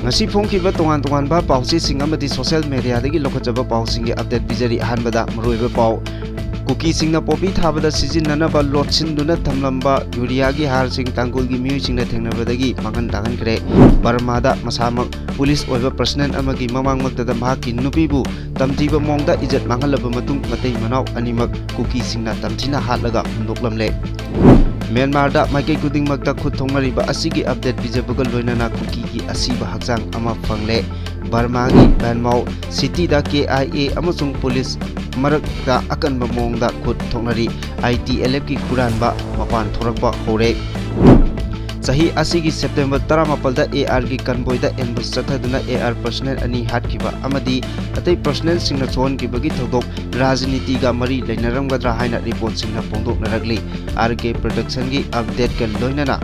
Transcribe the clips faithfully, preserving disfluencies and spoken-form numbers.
ꯉꯁꯤ ꯐꯣꯡꯈꯤꯕ ꯇꯣꯉꯥꯟ ꯇꯣꯉꯥꯟꯕ ꯄꯥꯎꯆꯦꯁꯤꯡ ꯑꯃꯗꯤ ꯁꯣꯁꯤꯌꯦꯜ ꯃꯦꯗꯤꯌꯥꯗꯒꯤ ꯂꯧꯈꯠꯆꯕ ꯄꯥꯎꯁꯤꯡꯒꯤ ꯑꯞꯗꯦꯠ ꯄꯤꯖꯔꯤ꯫ ꯑꯍꯥꯟꯕꯗ ꯃꯔꯨꯑꯣꯏꯕ ꯄꯥꯎ꯫ ꯀꯨꯀꯤꯁꯤꯡꯅ ꯄꯣꯄꯤ ꯊꯥꯕꯗ ꯁꯤꯖꯤꯟꯅꯅꯕ ꯂꯣꯠꯁꯤꯟꯗꯨꯅ ꯊꯝꯂꯝꯕ ꯌꯨꯔꯤꯌꯥꯒꯤ ꯍꯥꯔꯁꯤꯡ ꯇꯥꯡꯈꯨꯜꯒꯤ ꯃꯤꯑꯣꯏꯁꯤꯡꯅ ꯊꯦꯡꯅꯕꯗꯒꯤ ꯃꯥꯡꯍꯟ ꯇꯥꯛꯍꯟꯈ꯭ꯔꯦ꯫ ꯕꯔꯃꯥꯗ ꯃꯁꯥꯃꯛ ꯄꯨꯂꯤꯁ ꯑꯣꯏꯕ ꯄꯔꯁꯅꯦꯜ ꯑꯃꯒꯤ ꯃꯃꯥꯡꯃꯛꯇꯗ ꯃꯍꯥꯛꯀꯤ ꯅꯨꯄꯤꯕꯨ ꯇꯝꯊꯤꯕ ꯃꯑꯣꯡꯗ ꯏꯖꯠ ꯃꯥꯡꯍꯜꯂꯕ ꯃꯇꯨꯡ ꯃꯇꯩ ꯃꯅꯥꯎ ꯑꯅꯤꯃꯛ ꯀꯨꯀꯤꯁꯤꯡꯅ ꯇꯝꯊꯤꯅ ꯍꯥꯠꯂꯒ ꯍꯨꯟꯗꯣꯛꯂꯝꯂꯦ꯫ ꯃ꯭ꯌꯥꯟꯃꯥꯔꯗ ꯃꯥꯏꯀꯩ ꯈꯨꯗꯤꯡꯃꯛꯇ ꯈꯨꯠ ꯊꯣꯛꯅꯔꯤꯕ ꯑꯁꯤꯒꯤ ꯑꯞꯗꯦꯠ ꯄꯤꯖꯕꯒ ꯂꯣꯏꯅꯅ ꯀꯨꯀꯤꯒꯤ ꯑꯁꯤꯕ ꯍꯛꯆꯥꯡ ꯑꯃ ꯐꯪꯂꯦ꯫ ꯕꯔꯃꯥꯒꯤ ꯕꯦꯟꯃꯥꯎ ꯁꯤꯇꯤꯗ ꯀꯦ ꯑꯥꯏ ꯑꯦ ꯑꯃꯁꯨꯡ ꯄꯨꯂꯤꯁ ꯃꯔꯛꯇ ꯑꯀꯟꯕ ꯃꯑꯣꯡꯗ ꯈꯨꯠ ꯊꯣꯛꯅꯔꯤ꯫ ꯑꯥꯏ ꯇꯤ ꯑꯦꯜ ꯑꯦꯐꯀꯤ ꯍꯨꯔꯥꯟꯕ ꯃꯄꯥꯟ ꯊꯣꯔꯛꯄ ꯍꯧꯔꯦ꯫ ꯆꯍꯤ ꯑꯁꯤꯒꯤ ꯁꯦꯞꯇꯦꯝꯕꯔ ꯇꯔꯥꯃꯥꯄꯜꯗ ꯑꯦ ꯑꯥꯔꯒꯤ ꯀꯟꯕꯣꯏꯗ ꯑꯦꯝꯕꯨꯁ ꯆꯠꯊꯗꯨꯅ ꯑꯦ ꯑꯥꯔ ꯄꯔꯁꯅꯦꯜ ꯑꯅꯤ ꯍꯥꯠꯈꯤꯕ ꯑꯃꯗꯤ ꯑꯇꯩ ꯄꯔꯁꯅꯦꯜꯁꯤꯡꯅ ꯁꯣꯛꯍꯟꯈꯤꯕꯒꯤ ꯊꯧꯗꯣꯛ ꯔꯥꯖꯅꯤꯇꯤꯒ ꯃꯔꯤ ꯂꯩꯅꯔꯝꯒꯗ꯭ꯔꯥ ꯍꯥꯏꯅ ꯔꯤꯄꯣꯔꯠꯁꯤꯡꯅ ꯐꯣꯡꯗꯣꯛꯅꯔꯛꯂꯤ꯫ ꯑꯥꯔ ꯀꯦ ꯄ꯭ꯔꯗꯛꯁꯟꯒꯤ ꯑꯞꯗꯦꯠꯀ ꯂꯣꯏꯅꯅ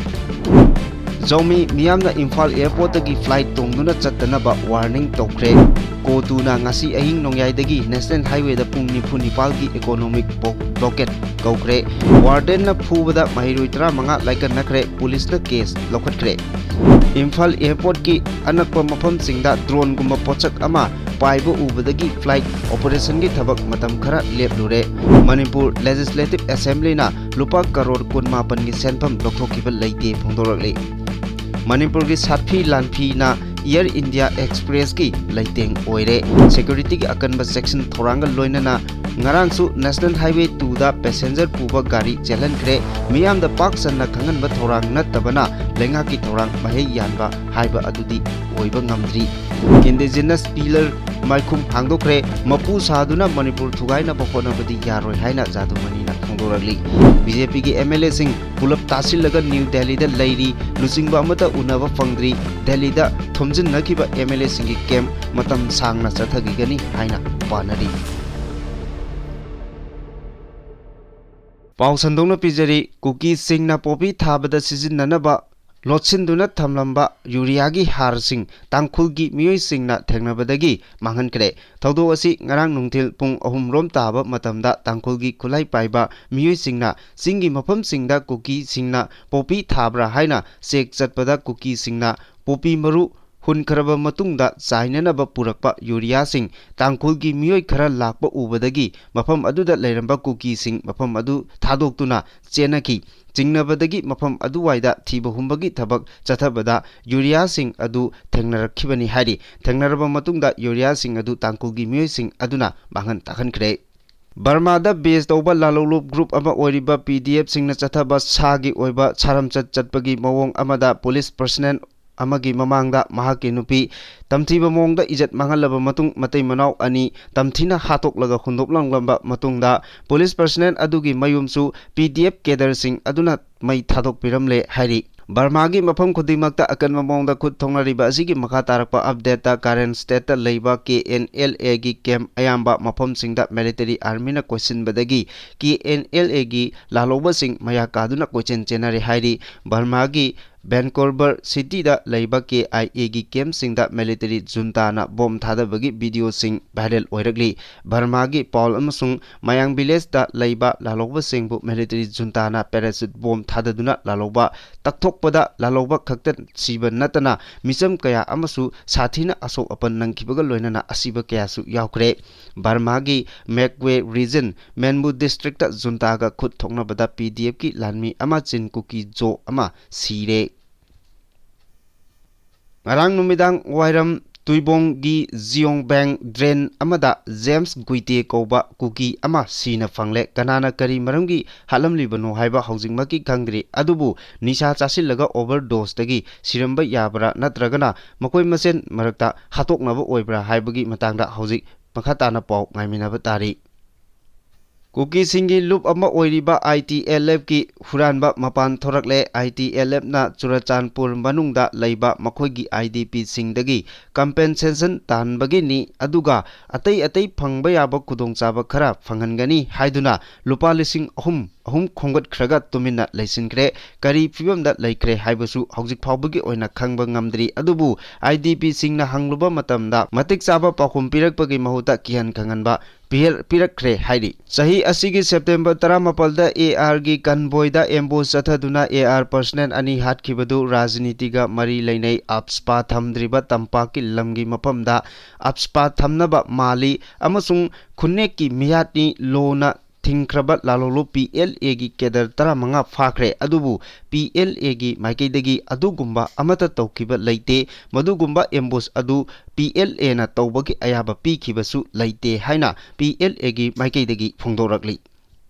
ꯖꯧꯃꯤ ꯃꯤꯌꯥꯝꯅ ꯏꯝꯐꯥꯜ ꯑꯦꯌꯔꯄꯣꯔꯠꯇꯒꯤ ꯐ꯭ꯂꯥꯏꯠ ꯇꯣꯡꯗꯨꯅ ꯆꯠꯇꯅꯕ ꯋꯥꯔꯅꯤꯡ ꯇꯧꯈ꯭ꯔꯦ꯫ ꯀꯣꯇꯨꯅ ꯉꯁꯤ ꯑꯍꯤꯡ ꯅꯣꯡꯌꯥꯏꯗꯒꯤ ꯅꯦꯁꯅꯦꯜ ꯍꯥꯏꯋꯦꯗ ꯄꯨꯡ ꯅꯤꯐꯨ ꯅꯤꯄꯥꯜꯒꯤ ꯏꯀꯣꯅꯣꯃꯤꯛ ꯕ꯭ꯂꯣ-, ꯕ꯭ꯂꯣꯀꯦꯠ ꯀꯧꯈ꯭ꯔꯦ꯫ ꯋꯥꯔꯗꯦꯟꯅ ꯐꯨꯕꯗ ꯃꯍꯩꯔꯣꯏ ꯇꯔꯥꯃꯉꯥ ꯂꯥꯏꯀꯠꯅꯈ꯭ꯔꯦ, ꯄꯨꯂꯤꯁꯅ ꯀꯦꯁ ꯂꯧꯈꯠꯈ꯭ꯔꯦ꯫ ꯏꯝꯐꯥꯜ ꯑꯦꯌꯔꯄꯣꯔꯠꯀꯤ ꯑꯅꯛꯄ ꯃꯐꯝꯁꯤꯡꯗ ꯗ꯭ꯔꯣꯟꯒꯨꯝꯕ ꯄꯣꯠꯁꯛ ꯑꯃ ꯄꯥꯏꯕ ꯎꯕꯗꯒꯤ ꯐ꯭ꯂꯥꯏꯠ ꯑꯣꯄꯔꯦꯁꯟꯒꯤ ꯊꯕꯛ ꯃꯇꯝ ꯈꯔ ꯂꯦꯞꯂꯨꯔꯦ꯫ ꯃꯅꯤꯄꯨꯔ ꯂꯦꯖꯤꯁꯂꯦꯇꯤꯚ ꯑꯦꯁꯦꯝꯕ꯭ꯂꯤꯅ ꯂꯨꯄꯥ ꯀꯔꯣꯔ ꯀꯨꯟꯃꯥꯄꯟꯒꯤ ꯁꯦꯟꯐꯝ ꯂꯧꯊꯣꯛꯈꯤꯕ ꯂꯩꯇꯦ ꯐꯣꯡꯗꯣꯔꯛꯂꯤ꯫ ꯃꯅꯤꯄꯨꯔꯒꯤ ꯁꯥꯠꯐꯤ ꯂꯥꯟꯐꯤꯅ ꯏꯌꯔ ꯏꯟꯗꯤꯌꯥ ꯑꯦꯛꯁꯄ꯭ꯔꯦꯁꯀꯤ ꯂꯩꯇꯦꯡ ꯑꯣꯏꯔꯦ꯫ ꯁꯦꯀ꯭ꯌꯨꯔꯤꯇꯤꯒꯤ ꯑꯀꯟꯕ ꯆꯦꯛꯁꯤꯟ ꯊꯧꯔꯥꯡꯒ ꯂꯣꯏꯅꯅ ꯉꯔꯥꯡꯁꯨ ꯅꯦꯁꯅꯦꯜ ꯍꯥꯏꯋꯦ ꯇꯨꯗ ꯄꯦꯁꯦꯟꯖꯔ ꯄꯨꯕ ꯒꯥꯔꯤ ꯆꯦꯜꯍꯟꯈ꯭ꯔꯦ꯫ ꯃꯤꯌꯥꯝꯗ ꯄꯥꯛ ꯁꯟꯅ ꯈꯪꯍꯟꯕ ꯊꯧꯔꯥꯡ ꯅꯠꯇꯕꯅ ꯂꯩꯉꯥꯛꯀꯤ ꯊꯧꯔꯥꯡ ꯃꯍꯩ ꯌꯥꯟꯕ ꯍꯥꯏꯕ ꯑꯗꯨꯗꯤ ꯑꯣꯏꯕ ꯉꯝꯗ꯭ꯔꯤ꯫ ꯏꯟꯗꯤꯖꯤꯅꯁ ꯄꯤꯂꯔ ꯃꯥꯏꯈꯨꯝ ꯍꯥꯡꯗꯣꯛꯈ꯭ꯔꯦ꯫ ꯃꯄꯨ ꯁꯥꯗꯨꯅ ꯃꯅꯤꯄꯨꯔ ꯊꯨꯒꯥꯏꯅꯕ ꯍꯣꯠꯅꯕꯗꯤ ꯌꯥꯔꯣꯏ ꯍꯥꯏꯅ ꯖꯥꯗꯨꯃꯅꯤꯅ ꯐꯣꯡꯗꯣꯔꯛꯂꯤ꯫ ꯕꯤ ꯖꯦ ꯄꯤꯒꯤ ꯑꯦꯝ ꯑꯦꯜ ꯑꯦꯁꯤꯡ ꯄꯨꯂꯞ ꯇꯥꯁꯤꯜꯂꯒ ꯅ꯭ꯌꯨ ꯗꯦꯜꯂꯤꯗ ꯂꯩꯔꯤ꯫ ꯂꯨꯆꯤꯡꯕ ꯑꯃꯠꯇ ꯎꯅꯕ ꯐꯪꯗ꯭ꯔꯤ꯫ ꯗꯦꯜꯂꯤꯗ ꯊꯣꯝꯖꯤꯟꯅꯈꯤꯕ ꯑꯦꯝ ꯑꯦꯜ ꯑꯦꯁꯤꯡꯒꯤ ꯀꯦꯝꯞ ꯃꯇꯝ ꯁꯥꯡꯅ ꯆꯠꯊꯈꯤꯒꯅꯤ ꯍꯥꯏꯅ ꯄꯥꯅꯔꯤ꯫ ꯄꯥꯎ ꯁꯟꯗꯣꯛꯅ ꯄꯤꯖꯔꯤ꯫ ꯀꯨꯀꯤꯁꯤꯡꯅ ꯄꯣꯄꯤ ꯊꯥꯕꯗ ꯁꯤꯖꯤꯟꯅꯅꯕ ꯂꯣꯠꯁꯤꯟꯗꯨꯅ ꯊꯝꯂꯝꯕ ꯌꯨꯔꯤꯌꯥꯒꯤ ꯍꯥꯔꯁꯤꯡ ꯇꯥꯡꯈꯨꯜꯒꯤ ꯃꯤꯑꯣꯏꯁꯤꯡꯅ ꯊꯦꯡꯅꯕꯗꯒꯤ ꯃꯥꯡꯍꯟꯈ꯭ꯔꯦ꯫ ꯊꯧꯗꯣꯛ ꯑꯁꯤ ꯉꯔꯥꯡ ꯅꯨꯡꯊꯤꯜ ꯄꯨꯡ ꯑꯍꯨꯝ ꯔꯣꯝ ꯇꯥꯕ ꯃꯇꯝꯗ ꯇꯥꯡꯈꯨꯜꯒꯤ ꯈꯨꯠꯂꯥꯏ ꯄꯥꯏꯕ ꯃꯤꯑꯣꯏꯁꯤꯡꯅ ꯆꯤꯡꯒꯤ ꯃꯐꯝꯁꯤꯡꯗ ꯀꯨꯀꯤꯁꯤꯡꯅ ꯄꯣꯄꯤ ꯊꯥꯕ꯭ꯔꯥ ꯍꯥꯏꯅ ꯆꯦꯛ ꯆꯠꯄꯗ ꯀꯨꯀꯤꯁꯤꯡꯅ ꯄꯣꯄꯤ ꯃꯔꯨ ꯍꯨꯟꯈ꯭ꯔꯕ ꯃꯇꯨꯡꯗ ꯆꯥꯏꯅꯅꯕ ꯄꯨꯔꯛꯄ ꯌꯨꯔꯤꯌꯥꯁꯤꯡ ꯇꯥꯡꯈꯨꯜꯒꯤ ꯃꯤꯑꯣꯏ ꯈꯔ ꯂꯥꯛꯄ ꯎꯕꯗꯒꯤ ꯃꯐꯝ ꯑꯗꯨꯗ ꯂꯩꯔꯝꯕ ꯀꯨꯀꯤꯁꯤꯡ ꯃꯐꯝ ꯑꯗꯨ ꯊꯥꯗꯣꯛꯇꯨꯅ ꯆꯦꯟꯅꯈꯤ꯫ ꯆꯤꯡꯅꯕꯗꯒꯤ ꯃꯐꯝ ꯑꯗꯨꯋꯥꯏꯗ ꯊꯤꯕ ꯍꯨꯝꯕꯒꯤ ꯊꯕꯛ ꯆꯠꯊꯕꯗ ꯌꯨꯔꯤꯌꯥꯁꯤꯡ ꯑꯗꯨ ꯊꯦꯡꯅꯔꯛꯈꯤꯕꯅꯤ ꯍꯥꯏꯔꯤ꯫ ꯊꯦꯡꯅꯔꯕ ꯃꯇꯨꯡꯗ ꯌꯨꯔꯤꯌꯥꯁꯤꯡ ꯑꯗꯨ ꯇꯥꯡꯈꯨꯜꯒꯤ ꯃꯤꯑꯣꯏꯁꯤꯡ ꯑꯗꯨꯅ ꯃꯥꯡꯍꯟ ꯇꯥꯛꯍꯟꯈ꯭ꯔꯦ꯫ ꯕꯔꯃꯥꯗ ꯕꯦꯁ ꯇꯧꯕ ꯂꯥꯂꯣꯡꯂꯨꯞ ꯒ꯭ꯔꯨꯞ ꯑꯃ ꯑꯣꯏꯔꯤꯕ ꯄꯤ ꯗꯤ ꯑꯦꯐꯁꯤꯡꯅ ꯆꯠꯊꯕ ꯁꯥꯒꯤ ꯑꯣꯏꯕ ꯁꯥꯔꯝꯆꯠ ꯆꯠꯄꯒꯤ ꯃꯑꯣꯡ ꯑꯃꯗ ꯄꯨꯂꯤꯁ ꯄꯔꯁꯅꯦꯜ ꯑꯃꯒꯤ ꯃꯃꯥꯡꯗ ꯃꯍꯥꯛꯀꯤ ꯅꯨꯄꯤ ꯇꯝꯊꯤꯕ ꯃꯑꯣꯡꯗ ꯏꯖꯠ ꯃꯥꯡꯍꯜꯂꯕ ꯃꯇꯨꯡ, ꯃꯇꯩ ꯃꯅꯥꯎ ꯑꯅꯤ ꯇꯝꯊꯤꯅ ꯍꯥꯠꯇꯣꯛꯂꯒ ꯍꯨꯟꯗꯣꯛꯂꯝꯂꯕ ꯃꯇꯨꯡꯗ, ꯄꯨꯂꯤꯁ ꯄꯔꯁꯅꯦꯜ ꯑꯗꯨꯒꯤ ꯃꯌꯨꯝꯁꯨ ꯄꯤ ꯗꯤ ꯑꯦꯐ ꯀꯦꯗꯔꯁꯤꯡ ꯑꯗꯨꯅ ꯃꯩ ꯊꯥꯗꯣꯛꯄꯤꯔꯝꯂꯦ ꯍꯥꯏꯔꯤ꯫ ꯕꯔꯃꯥꯒꯤ ꯃꯐꯝ ꯈꯨꯗꯤꯡꯃꯛꯇ ꯑꯀꯟꯕ ꯃꯑꯣꯡꯗ ꯈꯨꯠ ꯊꯣꯛꯅꯔꯤꯕ ꯑꯁꯤꯒꯤ ꯃꯈꯥ ꯇꯥꯔꯛꯄ ꯑꯞꯗꯦꯠꯇ ꯀꯥꯔꯦꯟ ꯁ꯭ꯇꯦꯠꯇ ꯂꯩꯕ ꯀꯦ ꯑꯦꯟ ꯑꯦꯜ ꯑꯦꯒꯤ ꯀꯦꯝꯞ ꯑꯌꯥꯝꯕ ꯃꯐꯝꯁꯤꯡꯗ ꯃꯤꯂꯤꯇꯔꯤ ꯑꯥꯔꯃꯤꯅ ꯀꯣꯏꯁꯤꯟꯕꯗꯒꯤ ꯀꯦ ꯑꯦꯟ ꯑꯦꯜ ꯑꯦꯒꯤ ꯂꯥꯜꯍꯧꯕꯁꯤꯡ ꯃꯌꯥ ꯀꯥꯗꯨꯅ ꯀꯣꯏꯆꯦꯟ ꯆꯦꯟꯅꯔꯦ ꯍꯥꯏꯔꯤ꯫ ꯕꯔꯃꯥꯒꯤ ꯚꯦꯟꯀꯣꯔꯕꯔ ꯁꯤꯇꯤꯗ ꯂꯩꯕ ꯀꯦ ꯑꯥꯏ ꯑꯦꯒꯤ ꯀꯦꯝꯞꯁꯤꯡꯗ ꯃꯤꯂꯤꯇꯔꯤ ꯖꯨꯟꯇꯥꯅ ꯕꯣꯝ ꯊꯥꯗꯕꯒꯤ ꯚꯤꯗꯤꯑꯣꯁꯤꯡ ꯚꯥꯏꯔꯦꯜ ꯑꯣꯏꯔꯛꯂꯤ꯫ ꯕꯔꯃꯥꯒꯤ ꯄꯥꯎꯜ ꯑꯃꯁꯨꯡ ꯃꯌꯥꯡ ꯚꯤꯂꯦꯖꯇ ꯂꯩꯕ ꯂꯥꯜꯍꯧꯕꯁꯤꯡꯕꯨ ꯃꯤꯂꯤꯇꯔꯤ ꯖꯨꯟꯇꯥꯅ ꯄꯦꯔꯥꯆꯨꯠ ꯕꯣꯝ ꯊꯥꯗꯗꯨꯅ ꯂꯥꯜꯍꯧꯕ ꯇꯛꯊꯣꯛꯄꯗ ꯂꯥꯜꯍꯧꯕ ꯈꯛꯇ ꯁꯤꯕ ꯅꯠꯇꯅ ꯃꯤꯆꯝ ꯀꯌꯥ ꯑꯃꯁꯨ ꯁꯥꯊꯤꯅ ꯑꯁꯣꯛ ꯑꯄꯟ ꯅꯪꯈꯤꯕꯒ ꯂꯣꯏꯅꯅ ꯑꯁꯤꯕ ꯀꯌꯥꯁꯨ ꯌꯥꯎꯈ꯭ꯔꯦ꯫ ꯕꯔꯃꯥꯒꯤ ꯃꯦꯛꯋꯦ ꯔꯤꯖꯟ ꯃꯦꯟꯕꯨ ꯗꯤꯁꯇ꯭ꯔꯤꯛꯇ ꯖꯨꯟꯇꯥꯒ ꯈꯨꯠ ꯊꯣꯛꯅꯕꯗ ꯄꯤ ꯗꯤ ꯑꯦꯐꯀꯤ ꯂꯥꯟꯃꯤ ꯑꯃ ꯆꯤꯟ ꯀꯨꯀꯤ ꯖꯣ ꯑꯃ ꯁꯤꯔꯦ꯫ ꯉꯔꯥꯡ ꯅꯨꯃꯤꯗꯥꯡ ꯋꯥꯏꯔꯝ ꯇꯨꯏꯕꯣꯡꯒꯤ ꯖꯤꯌꯣꯡꯕꯦꯡ ꯗ꯭ꯔꯦꯟ ꯑꯃꯗ ꯖꯦꯝꯁ ꯒꯨꯏꯇꯦ ꯀꯧꯕ ꯀꯨꯀꯤ ꯑꯃ ꯁꯤꯅ ꯐꯪꯂꯦ꯫ ꯀꯅꯥꯅ ꯀꯔꯤ ꯃꯔꯝꯒꯤ ꯍꯥꯠꯂꯝꯂꯤꯕꯅꯣ ꯍꯥꯏꯕ ꯍꯧꯖꯤꯛꯃꯛꯀꯤ ꯈꯪꯗ꯭ꯔꯤ, ꯑꯗꯨꯕꯨ ꯅꯤꯁꯥ ꯆꯥꯁꯤꯜꯂꯒ ꯑꯣꯚꯔꯗꯣꯁꯇꯒꯤ ꯁꯤꯔꯝꯕ ꯌꯥꯕ꯭ꯔꯥ ꯅꯠꯇ꯭ꯔꯒꯅ ꯃꯈꯣꯏ ꯃꯁꯦꯟ ꯃꯔꯛꯇ ꯍꯥꯠꯇꯣꯛꯅꯕ ꯑꯣꯏꯕ꯭ꯔꯥ ꯍꯥꯏꯕꯒꯤ ꯃꯇꯥꯡꯗ ꯍꯧꯖꯤꯛ ꯃꯈꯥ ꯇꯥꯅ ꯄꯥꯎ ꯉꯥꯏꯃꯤꯟꯅꯕ ꯇꯥꯔꯤ꯫ ꯀꯨꯀꯤꯁꯤꯡꯒꯤ ꯂꯨꯞ ꯑꯃ ꯑꯣꯏꯔꯤꯕ ꯑꯥꯏ ꯇꯤ ꯑꯦꯜ ꯑꯦꯐꯀꯤ ꯍꯨꯔꯥꯟꯕ ꯃꯄꯥꯟ ꯊꯣꯔꯛꯂꯦ꯫ ꯑꯥꯏ ꯇꯤ ꯑꯦꯜ ꯑꯦꯐꯅ ꯆꯨꯔꯆꯥꯟꯄꯨꯔ ꯃꯅꯨꯡꯗ ꯂꯩꯕ ꯃꯈꯣꯏꯒꯤ ꯑꯥꯏ ꯗꯤ ꯄꯤꯁꯤꯡꯗꯒꯤ ꯀꯝꯄꯦꯟꯁꯦꯁꯟ ꯇꯥꯟꯕꯒꯤꯅꯤ, ꯑꯗꯨꯒ ꯑꯇꯩ ꯑꯇꯩ ꯐꯪꯕ ꯌꯥꯕ ꯈꯨꯗꯣꯡꯆꯥꯕ ꯈꯔ ꯐꯪꯍꯟꯒꯅꯤ ꯍꯥꯏꯗꯨꯅ ꯂꯨꯄꯥ ꯂꯤꯁꯤꯡ ꯑꯍꯨꯝ ꯑꯍꯨꯝ ꯈꯣꯝꯒꯠꯈ꯭ꯔꯒ ꯇꯨꯃꯤꯟꯅ ꯂꯩꯁꯤꯟꯈ꯭ꯔꯦ꯫ ꯀꯔꯤ ꯐꯤꯕꯝꯗ ꯂꯩꯈ꯭ꯔꯦ ꯍꯥꯏꯕꯁꯨ ꯍꯧꯖꯤꯛ ꯐꯥꯎꯕꯒꯤ ꯑꯣꯏꯅ ꯈꯪꯕ ꯉꯝꯗ꯭ꯔꯤ꯫ ꯑꯗꯨꯕꯨ ꯑꯥꯏ ꯗꯤ ꯄꯤꯁꯤꯡꯅ ꯍꯪꯂꯨꯕ ꯃꯇꯝꯗ ꯃꯇꯤꯛ ꯆꯥꯕ ꯄꯥꯎꯈꯨꯝ ꯄꯤꯔꯛꯄꯒꯤ ꯃꯍꯨꯠꯇ ꯀꯤꯍꯟ ꯈꯪꯍꯟꯕ ꯄꯤꯔꯛꯈ꯭ꯔꯦ ꯍꯥꯏꯔꯤ꯫ ꯆꯍꯤ ꯑꯁꯤꯒꯤ ꯁꯦꯞꯇꯦꯝꯕꯔ ꯇꯔꯥꯃꯥꯄꯜꯗ ꯑꯦ ꯑꯥꯔꯒꯤ ꯀꯟꯚꯣꯏꯗ ꯑꯦꯝꯕꯨꯁ ꯆꯠꯊꯗꯨꯅ ꯑꯦ ꯑꯥꯔ ꯄꯔꯁꯅꯦꯜ ꯑꯅꯤ ꯍꯥꯠꯈꯤꯕꯗꯨ ꯔꯥꯖꯅꯤꯇꯤꯒ ꯃꯔꯤ ꯂꯩꯅꯩ꯫ ꯑꯞꯁꯄꯥ ꯊꯝꯗ꯭ꯔꯤꯕ ꯇꯝꯄꯥꯛꯀꯤ ꯂꯝꯒꯤ ꯃꯐꯝꯗ ꯑꯞꯁꯄꯥ ꯊꯝꯅꯕ ꯃꯥꯜꯂꯤ ꯑꯃꯁꯨꯡ ꯈꯨꯟꯅꯦꯛꯀꯤ ꯃꯤꯍꯥꯠꯅꯤ ꯂꯣꯅ ꯊꯤꯡꯈ꯭ꯔꯕ ꯂꯥꯂꯣꯡꯂꯨꯞ ꯄꯤ ꯑꯦꯜ ꯑꯦꯒꯤ ꯀꯦꯗꯔ ꯇꯔꯥꯃꯉꯥ ꯐꯥꯈ꯭ꯔꯦ꯫ ꯑꯗꯨꯕꯨ ꯄꯤ ꯑꯦꯜ ꯑꯦꯒꯤ ꯃꯥꯏꯀꯩꯗꯒꯤ ꯑꯗꯨꯒꯨꯝꯕ ꯑꯃꯠꯇ ꯇꯧꯈꯤꯕ ꯂꯩꯇꯦ꯫ ꯃꯗꯨꯒꯨꯝꯕ ꯑꯦꯝꯕꯨꯁ ꯑꯗꯨ ꯄꯤ ꯑꯦꯜ ꯑꯦꯅ ꯇꯧꯕꯒꯤ ꯑꯌꯥꯕ ꯄꯤꯈꯤꯕꯁꯨ ꯂꯩꯇꯦ ꯍꯥꯏꯅ ꯄꯤ ꯑꯦꯜ ꯑꯦꯒꯤ ꯃꯥꯏꯀꯩꯗꯒꯤ ꯐꯣꯡꯗꯣꯔꯛꯂꯤ꯫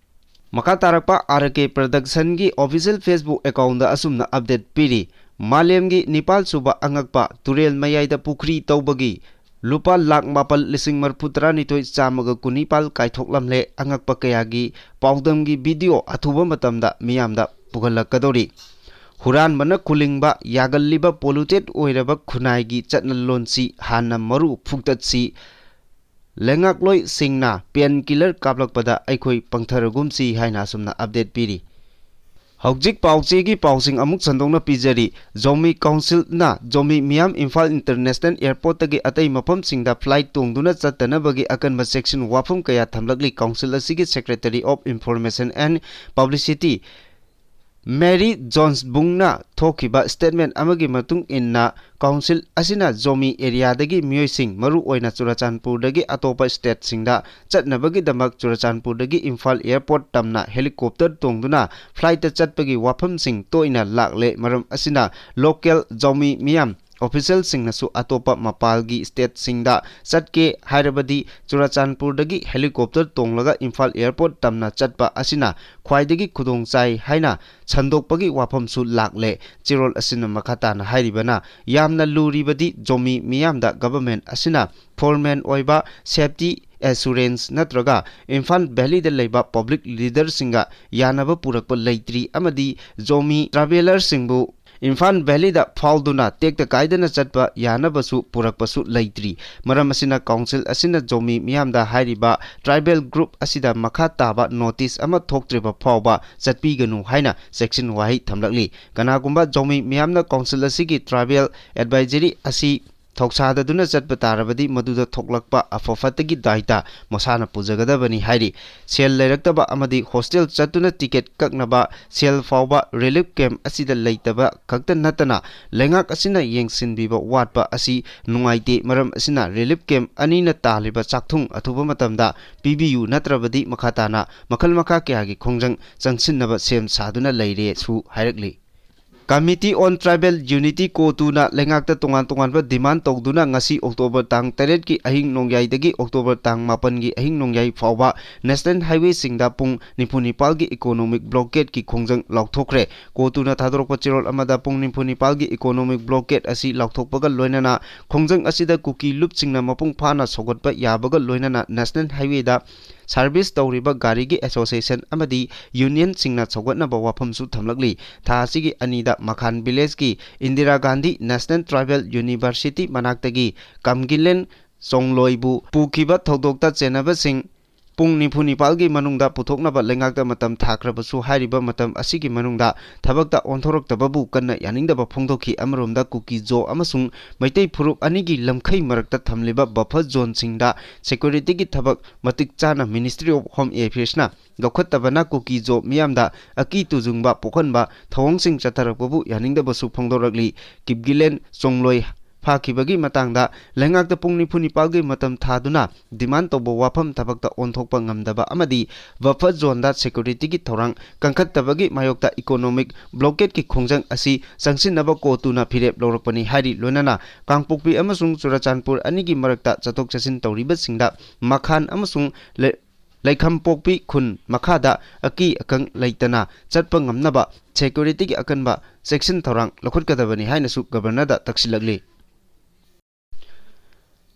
ꯃꯈꯥ ꯇꯥꯔꯛꯄ ꯑꯥꯔ ꯀꯦ ꯄ꯭ꯔꯗꯛꯁꯟꯒꯤ ꯑꯣꯐꯤꯁꯤꯌꯦꯜ ꯐꯦꯁꯕꯨꯛ ꯑꯦꯀꯥꯎꯟꯗ ꯑꯁꯨꯝꯅ ꯑꯞꯗꯦꯠ ꯄꯤꯔꯤ, "ꯃꯥꯂꯦꯝꯒꯤ ꯅꯤꯄꯥꯜ ꯁꯨꯕ ꯑꯉꯛꯄ ꯇꯨꯔꯦꯜ ꯃꯌꯥꯏꯗ ꯄꯨꯈ꯭ꯔꯤ ꯇꯧꯕꯒꯤ ꯂꯨꯄꯥ ꯂꯥꯈ ꯃꯥꯄꯜ ꯂꯤꯁꯤꯡ ꯃꯔꯤꯐꯨ ꯇꯔꯥꯅꯤꯊꯣꯏ ꯆꯥꯝꯃꯒ ꯀꯨꯟꯅꯤꯄꯥꯜ ꯀꯥꯏꯊꯣꯛꯂꯝꯂꯦ꯫ ꯑꯉꯛꯄ ꯀꯌꯥꯒꯤ ꯄꯥꯎꯗꯝꯒꯤ ꯚꯤꯗꯤꯑꯣ ꯑꯊꯨꯕ ꯃꯇꯝꯗ ꯃꯤꯌꯥꯝꯗ ꯄꯨꯈꯠꯂꯛꯀꯗꯧꯔꯤ꯫ ꯍꯨꯔꯥꯟꯕꯅ ꯈꯨꯂꯤꯡꯕ ꯌꯥꯒꯜꯂꯤꯕ ꯄꯣꯂꯨꯇꯦꯠ ꯑꯣꯏꯔꯕ ꯈꯨꯟꯅꯥꯏꯒꯤ ꯆꯠꯅꯂꯣꯟꯁꯤ ꯍꯥꯟꯅ ꯃꯔꯨ ꯐꯨꯛꯇꯠꯁꯤ꯫ ꯂꯩꯉꯥꯛꯂꯣꯏꯁꯤꯡꯅ ꯄꯦꯟ ꯀꯤꯂꯔ ꯀꯥꯞꯂꯛꯄꯗ ꯑꯩꯈꯣꯏ ꯄꯪꯊꯔꯒꯨꯝꯁꯤ" ꯍꯥꯏꯅ ꯑꯁꯨꯝꯅ ꯑꯞꯗꯦꯠ ꯄꯤꯔꯤ꯫ ꯍꯧꯖꯤꯛ ꯄꯥꯎꯆꯦꯒꯤ ꯄꯥꯎꯁꯤꯡ ꯑꯃꯨꯛ ꯁꯟꯗꯣꯛꯅ ꯄꯤꯖꯔꯤ꯫ ꯖꯣꯃꯤ ꯀꯥꯎꯟꯁꯤꯜꯅ ꯖꯣꯃꯤ ꯃꯤꯌꯥꯝ ꯏꯝꯐꯥꯜ ꯏꯟꯇꯔꯅꯦꯁꯅꯦꯜ ꯑꯦꯌꯔꯄꯣꯔꯠꯇꯒꯤ ꯑꯇꯩ ꯃꯐꯝꯁꯤꯡꯗ ꯐ꯭ꯂꯥꯏꯠ ꯇꯣꯡꯗꯨꯅ ꯆꯠꯇꯅꯕꯒꯤ ꯑꯀꯟꯕ ꯆꯦꯛꯁꯤꯟ ꯋꯥꯐꯝ ꯀꯌꯥ ꯊꯝꯂꯛꯂꯤ꯫ ꯀꯥꯎꯟꯁꯤꯜ ꯑꯁꯤꯒꯤ secretary of information and publicity Mary ꯖꯣꯟꯁꯕꯨꯡꯅ ꯊꯣꯛꯈꯤꯕ ꯁ꯭ꯇꯦꯠꯃꯦꯟ ꯑꯃꯒꯤ ꯃꯇꯨꯡ ꯏꯟꯅ, ꯀꯥꯎꯟꯁꯤꯜ ꯑꯁꯤꯅ ꯖꯣꯃꯤ ꯑꯦꯔꯤꯌꯥꯗꯒꯤ ꯃꯤꯑꯣꯏꯁꯤꯡ, ꯃꯔꯨꯑꯣꯏꯅ ꯆꯨꯔꯥꯆꯥꯟꯄꯨꯔꯗꯒꯤ ꯑꯇꯣꯞꯄ ꯁ꯭ꯇꯦꯠꯁꯤꯡꯗ ꯆꯠꯅꯕꯒꯤꯗꯃꯛ ꯆꯨꯔꯥꯆꯥꯟꯄꯨꯔꯗꯒꯤ ꯏꯝꯐꯥꯜ ꯑꯦꯌꯔꯄꯣꯔꯠ ꯇꯝꯅ ꯍꯦꯂꯤꯀꯣꯞꯇꯔ ꯇꯣꯡꯗꯨꯅ ꯐ꯭ꯂꯥꯏꯠꯇ ꯆꯠꯄꯒꯤ ꯋꯥꯐꯝꯁꯤꯡ ꯇꯣꯏꯅ ꯂꯥꯛꯂꯦ꯫ ꯃꯔꯝ ꯑꯁꯤꯅ ꯂꯣꯀꯦꯜ ꯖꯣꯃꯤ ꯃꯤꯌꯥꯝ ꯑꯣꯐꯤꯁꯦꯜꯁꯤꯡꯅꯁꯨ ꯑꯇꯣꯞꯄ ꯃꯄꯥꯜꯒꯤ ꯁ꯭ꯇꯦꯠꯁꯤꯡꯗ ꯆꯠꯀꯦ ꯍꯥꯏꯔꯕꯗꯤ ꯆꯨꯔꯥꯆꯥꯟꯄꯨꯔꯗꯒꯤ ꯍꯦꯂꯤꯀꯣꯞꯇꯔ ꯇꯣꯡꯂꯒ ꯏꯝꯐꯥꯜ ꯑꯦꯌꯔꯄꯣꯔꯠ ꯇꯝꯅ ꯆꯠꯄ ꯑꯁꯤꯅ ꯈ꯭ꯋꯥꯏꯗꯒꯤ ꯈꯨꯗꯣꯡ ꯆꯥꯏ ꯍꯥꯏꯅ ꯁꯟꯗꯣꯛꯄꯒꯤ ꯋꯥꯐꯝꯁꯨ ꯂꯥꯛꯂꯦ꯫ ꯆꯦꯔꯣꯜ ꯑꯁꯤꯅ ꯃꯈꯥ ꯇꯥꯅ ꯍꯥꯏꯔꯤꯕꯅ, ꯌꯥꯝꯅ ꯂꯨꯔꯤꯕꯗꯤ ꯖꯣꯃꯤ ꯃꯤꯌꯥꯝꯗ ꯒꯚꯔꯟꯃꯦꯟꯠ ꯑꯁꯤꯅ ꯐꯣꯔꯃꯦꯜ ꯑꯣꯏꯕ ꯁꯦꯐꯇꯤ ꯑꯦꯁꯨꯔꯦꯟꯁ ꯅꯠꯇ꯭ꯔꯒ ꯏꯝꯐꯥꯜ ꯚꯦꯂꯤꯗ ꯂꯩꯕ ꯄꯕ꯭ꯂꯤꯛ ꯂꯤꯗꯔꯁꯤꯡꯒ ꯌꯥꯅꯕ ꯄꯨꯔꯛꯄ ꯂꯩꯇ꯭ꯔꯤ ꯑꯃꯗꯤ ꯖꯣꯃꯤ ꯇ꯭ꯔꯥꯚꯦꯂꯔꯁꯤꯡꯕꯨ ꯏꯝꯐꯥꯜ ꯚꯦꯂꯤꯗ ꯐꯥꯎꯗꯨꯅ ꯇꯦꯛꯇ ꯀꯥꯏꯗꯅ ꯆꯠꯄ ꯌꯥꯅꯕꯁꯨ ꯄꯨꯔꯛꯄꯁꯨ ꯂꯩꯇ꯭ꯔꯤ꯫ ꯃꯔꯝ ꯑꯁꯤꯅ ꯀꯥꯎꯟꯁꯤꯜ ꯑꯁꯤꯅ ꯖꯣꯃꯤ ꯃꯤꯌꯥꯝꯗ ꯍꯥꯏꯔꯤꯕ ꯇ꯭ꯔꯥꯏꯕꯦꯜ ꯒ꯭ꯔꯨꯞ ꯑꯁꯤꯗ ꯃꯈꯥ ꯇꯥꯕ ꯅꯣꯇꯤꯁ ꯑꯃ ꯊꯣꯛꯇ꯭ꯔꯤꯕ ꯐꯥꯎꯕ ꯆꯠꯄꯤꯒꯅꯨ ꯍꯥꯏꯅ ꯆꯦꯛꯁꯤꯟ ꯋꯥꯍꯩ ꯊꯝꯂꯛꯂꯤ꯫ ꯀꯅꯥꯒꯨꯝꯕ ꯖꯣꯃꯤ ꯃꯤꯌꯥꯝꯅ ꯀꯥꯎꯟꯁꯤꯜ ꯑꯁꯤꯒꯤ ꯇ꯭ꯔꯥꯏꯕꯦꯜ ꯑꯦꯗꯚꯥꯏꯖꯔꯤ ꯑꯁꯤ ꯊꯧꯁꯥꯗꯗꯨꯅ ꯆꯠꯄ ꯇꯥꯔꯕꯗꯤ ꯃꯗꯨꯗ ꯊꯣꯛꯂꯛꯄ ꯑꯐ ꯐꯠꯇꯒꯤ ꯗꯥꯏꯇ ꯃꯁꯥꯅ ꯄꯨꯖꯒꯗꯕꯅꯤ ꯍꯥꯏꯔꯤ꯫ ꯁꯦꯜ ꯂꯩꯔꯛꯇꯕ ꯑꯃꯗꯤ ꯍꯣꯁꯇꯦꯜ ꯆꯠꯇꯨꯅ ꯇꯤꯀꯦꯠ ꯀꯛꯅꯕ ꯁꯦꯜ ꯐꯥꯎꯕ ꯔꯤꯂꯤꯐ ꯀꯦꯝꯞ ꯑꯁꯤꯗ ꯂꯩꯇꯕ ꯈꯛꯇ ꯅꯠꯇꯅ ꯂꯩꯉꯥꯛ ꯑꯁꯤꯅ ꯌꯦꯡꯁꯤꯟꯕꯤꯕ ꯋꯥꯠꯄ ꯑꯁꯤ ꯅꯨꯡꯉꯥꯏꯇꯦ꯫ ꯃꯔꯝ ꯑꯁꯤꯅ ꯔꯤꯂꯤꯐ ꯀꯦꯝꯞ ꯑꯅꯤꯅ ꯇꯥꯜꯂꯤꯕ ꯆꯥꯛꯊꯨꯡ ꯑꯊꯨꯕ ꯃꯇꯝꯗ ꯄꯤꯕꯤꯌꯨ, ꯅꯠꯇ꯭ꯔꯕꯗꯤ ꯃꯈꯥ ꯇꯥꯅ ꯃꯈꯜ ꯃꯈꯥ ꯀꯌꯥꯒꯤ ꯈꯣꯡꯖꯪ ꯆꯪꯁꯤꯟꯅꯕ ꯁꯦꯝ ꯁꯥꯗꯨꯅ ꯂꯩꯔꯦꯁꯨ ꯍꯥꯏꯔꯛꯂꯤ꯫ Committee on Tribal Unity, ꯀꯣꯇꯨꯅ ꯂꯩꯉꯥꯛꯇ ꯇꯣꯉꯥꯟ ꯇꯣꯉꯥꯟꯕ ꯗꯤꯃꯥꯟ ꯇꯧꯗꯨꯅ ꯉꯁꯤ ꯑꯣꯛꯇꯣꯕꯔ ꯇꯥꯡ ꯇꯔꯦꯠꯀꯤ ꯑꯍꯤꯡ ꯅꯣꯡꯌꯥꯏꯗꯒꯤ ꯑꯣꯛꯇꯣꯕꯔ ꯇꯥꯡ ꯃꯥꯄꯟꯒꯤ ꯑꯍꯤꯡ ꯅꯣꯡꯌꯥꯏ ꯐꯥꯎꯕ ꯅꯦꯁꯅꯦꯜ ꯍꯥꯏꯋꯦꯁꯤꯡꯗ ꯄꯨꯡ ꯅꯤꯐꯨ ꯅꯤꯄꯥꯜꯒꯤ ꯏꯀꯣꯅꯣꯃꯤꯛ ꯕ꯭ꯂꯣꯀꯦꯠꯀꯤ ꯈꯣꯡꯖꯪ ꯂꯥꯎꯊꯣꯛꯈ꯭ꯔꯦ꯫ ꯀꯣꯇꯨꯅ ꯊꯥꯗꯣꯔꯛꯄ ꯆꯦꯔꯣꯜ ꯑꯃꯗ ꯄꯨꯡ ꯅꯤꯐꯨ ꯅꯤꯄꯥꯜꯒꯤ ꯏꯀꯣꯅꯣꯃꯤꯛ ꯕ꯭ꯂꯣꯀꯦꯠ ꯑꯁꯤ ꯂꯥꯎꯊꯣꯛꯄꯒ ꯂꯣꯏꯅꯅ ꯈꯣꯡꯖꯪ ꯑꯁꯤꯗ ꯀꯨꯀꯤ ꯂꯨꯞꯁꯤꯡꯅ ꯃꯄꯨꯡ ꯐꯥꯅ ꯁꯧꯒꯠꯄ ꯌꯥꯕꯒ ꯂꯣꯏꯅꯅ ꯅꯦꯁꯅꯦꯜ ꯍꯥꯏꯋꯦꯗ ꯁꯥꯔꯚꯤꯁ ꯇꯧꯔꯤꯕ ꯒꯥꯔꯤꯒꯤ ꯑꯦꯁꯣꯁꯤꯌꯦꯁꯟ ꯑꯃꯗꯤ ꯌꯨꯅꯤꯌꯟꯁꯤꯡꯅ ꯁꯧꯒꯠꯅꯕ ꯋꯥꯐꯝꯁꯨ ꯊꯝꯂꯛꯂꯤ꯫ ꯊꯥ ꯑꯁꯤꯒꯤ ꯑꯅꯤꯗ ꯃꯈꯥꯟ ꯚꯤꯂꯦꯖꯀꯤ Indira Gandhi national tribal university ꯃꯅꯥꯛꯇꯒꯤ ꯀꯝꯒꯤꯂꯦꯟ ꯆꯣꯡꯂꯣꯏꯕꯨ ꯄꯨꯈꯤꯕ ꯊꯧꯗꯣꯛꯇ ꯆꯦꯟꯅꯕꯁꯤꯡ ꯄꯨꯡ ꯅꯤꯐꯨ ꯅꯤꯄꯥꯜꯒꯤ ꯃꯅꯨꯡꯗ ꯄꯨꯊꯣꯛꯅꯕ ꯂꯩꯉꯥꯛꯇ ꯃꯇꯝ ꯊꯥꯈ꯭ꯔꯕꯁꯨ, ꯍꯥꯏꯔꯤꯕ ꯃꯇꯝ ꯑꯁꯤꯒꯤ ꯃꯅꯨꯡꯗ ꯊꯕꯛꯇ ꯑꯣꯟꯊꯣꯔꯛꯇꯕꯕꯨ ꯀꯟꯅ ꯌꯥꯅꯤꯡꯗꯕ ꯐꯣꯡꯗꯣꯛꯈꯤ꯫ ꯑꯃꯔꯣꯝꯗ ꯀꯨꯀꯤ ꯖꯣ ꯑꯃꯁꯨꯡ ꯃꯩꯇꯩ ꯐꯨꯔꯨꯞ ꯑꯅꯤꯒꯤ ꯂꯝꯈꯩ ꯃꯔꯛꯇ ꯊꯝꯂꯤꯕ ꯕꯐꯔ ꯖꯣꯟꯁꯤꯡꯗ ꯁꯦꯀ꯭ꯌꯨꯔꯤꯇꯤꯒꯤ ꯊꯕꯛ ꯃꯇꯤꯛ ꯆꯥꯅ Ministry of Home Affairsꯅ ꯂꯧꯈꯠꯇꯕꯅ ꯀꯨꯀꯤ ꯖꯣ ꯃꯤꯌꯥꯝꯗ ꯑꯀꯤ ꯇꯨꯖꯨꯡꯕ ꯄꯣꯛꯍꯟꯕ ꯊꯧꯑꯣꯡꯁꯤꯡ ꯆꯠꯊꯔꯛꯄꯕꯨ ꯌꯥꯅꯤꯡꯗꯕꯁꯨ ꯐꯣꯡꯗꯣꯔꯛꯂꯤ꯫ ꯀꯤꯞꯒꯤꯂꯦꯟ ꯆꯣꯡꯂꯣꯏ ꯐꯥꯈꯤꯕꯒꯤ ꯃꯇꯥꯡꯗ ꯂꯩꯉꯥꯛꯇ ꯄꯨꯡ ꯅꯤꯐꯨ ꯅꯤꯄꯥꯜꯒꯤ ꯃꯇꯝ ꯊꯥꯗꯨꯅ ꯗꯤꯃꯥꯟ ꯇꯧꯕ ꯋꯥꯐꯝ ꯊꯕꯛꯇ ꯑꯣꯟꯊꯣꯛꯄ ꯉꯝꯗꯕ ꯑꯃꯗꯤ ꯕꯐꯔ ꯖꯣꯟꯗ ꯁꯦꯀ꯭ꯌꯨꯔꯤꯇꯤꯒꯤ ꯊꯧꯔꯥꯡ ꯀꯟꯈꯠꯇꯕꯒꯤ ꯃꯥꯌꯣꯛꯇ ꯏꯀꯣꯅꯣꯃꯤꯛ ꯕ꯭ꯂꯣꯀꯦꯠꯀꯤ ꯈꯣꯡꯖꯪ ꯑꯁꯤ ꯆꯪꯁꯤꯟꯅꯕ ꯀꯣꯇꯨꯅ ꯐꯤꯔꯦꯞ ꯂꯧꯔꯛꯄꯅꯤ ꯍꯥꯏꯔꯤ꯫ ꯂꯣꯏꯅꯅ ꯀꯥꯡꯄꯣꯛꯄꯤ ꯑꯃꯁꯨꯡ ꯆꯨꯔꯆꯥꯟꯄꯨꯔ ꯑꯅꯤꯒꯤ ꯃꯔꯛꯇ ꯆꯠꯊꯣꯛ ꯆꯠꯁꯤꯟ ꯇꯧꯔꯤꯕꯁꯤꯡꯗ ꯃꯈꯥꯟ ꯑꯃꯁꯨꯡ ꯂꯩ-, ꯂꯩꯈꯝꯄꯣꯛꯄꯤ ꯈꯨꯟ ꯃꯈꯥꯗ ꯑꯀꯤ ꯑꯈꯪ ꯂꯩꯇꯅ ꯆꯠꯄ ꯉꯝꯅꯕ ꯁꯦꯀ꯭ꯌꯨꯔꯤꯇꯤꯒꯤ ꯑꯀꯟꯕ ꯆꯦꯛꯁꯤꯟ ꯊꯧꯔꯥꯡ ꯂꯧꯈꯠꯀꯗꯕꯅꯤ ꯍꯥꯏꯅꯁꯨ ꯒꯕꯔꯅꯔꯗ ꯇꯛꯁꯤꯜꯂꯛꯂꯤ꯫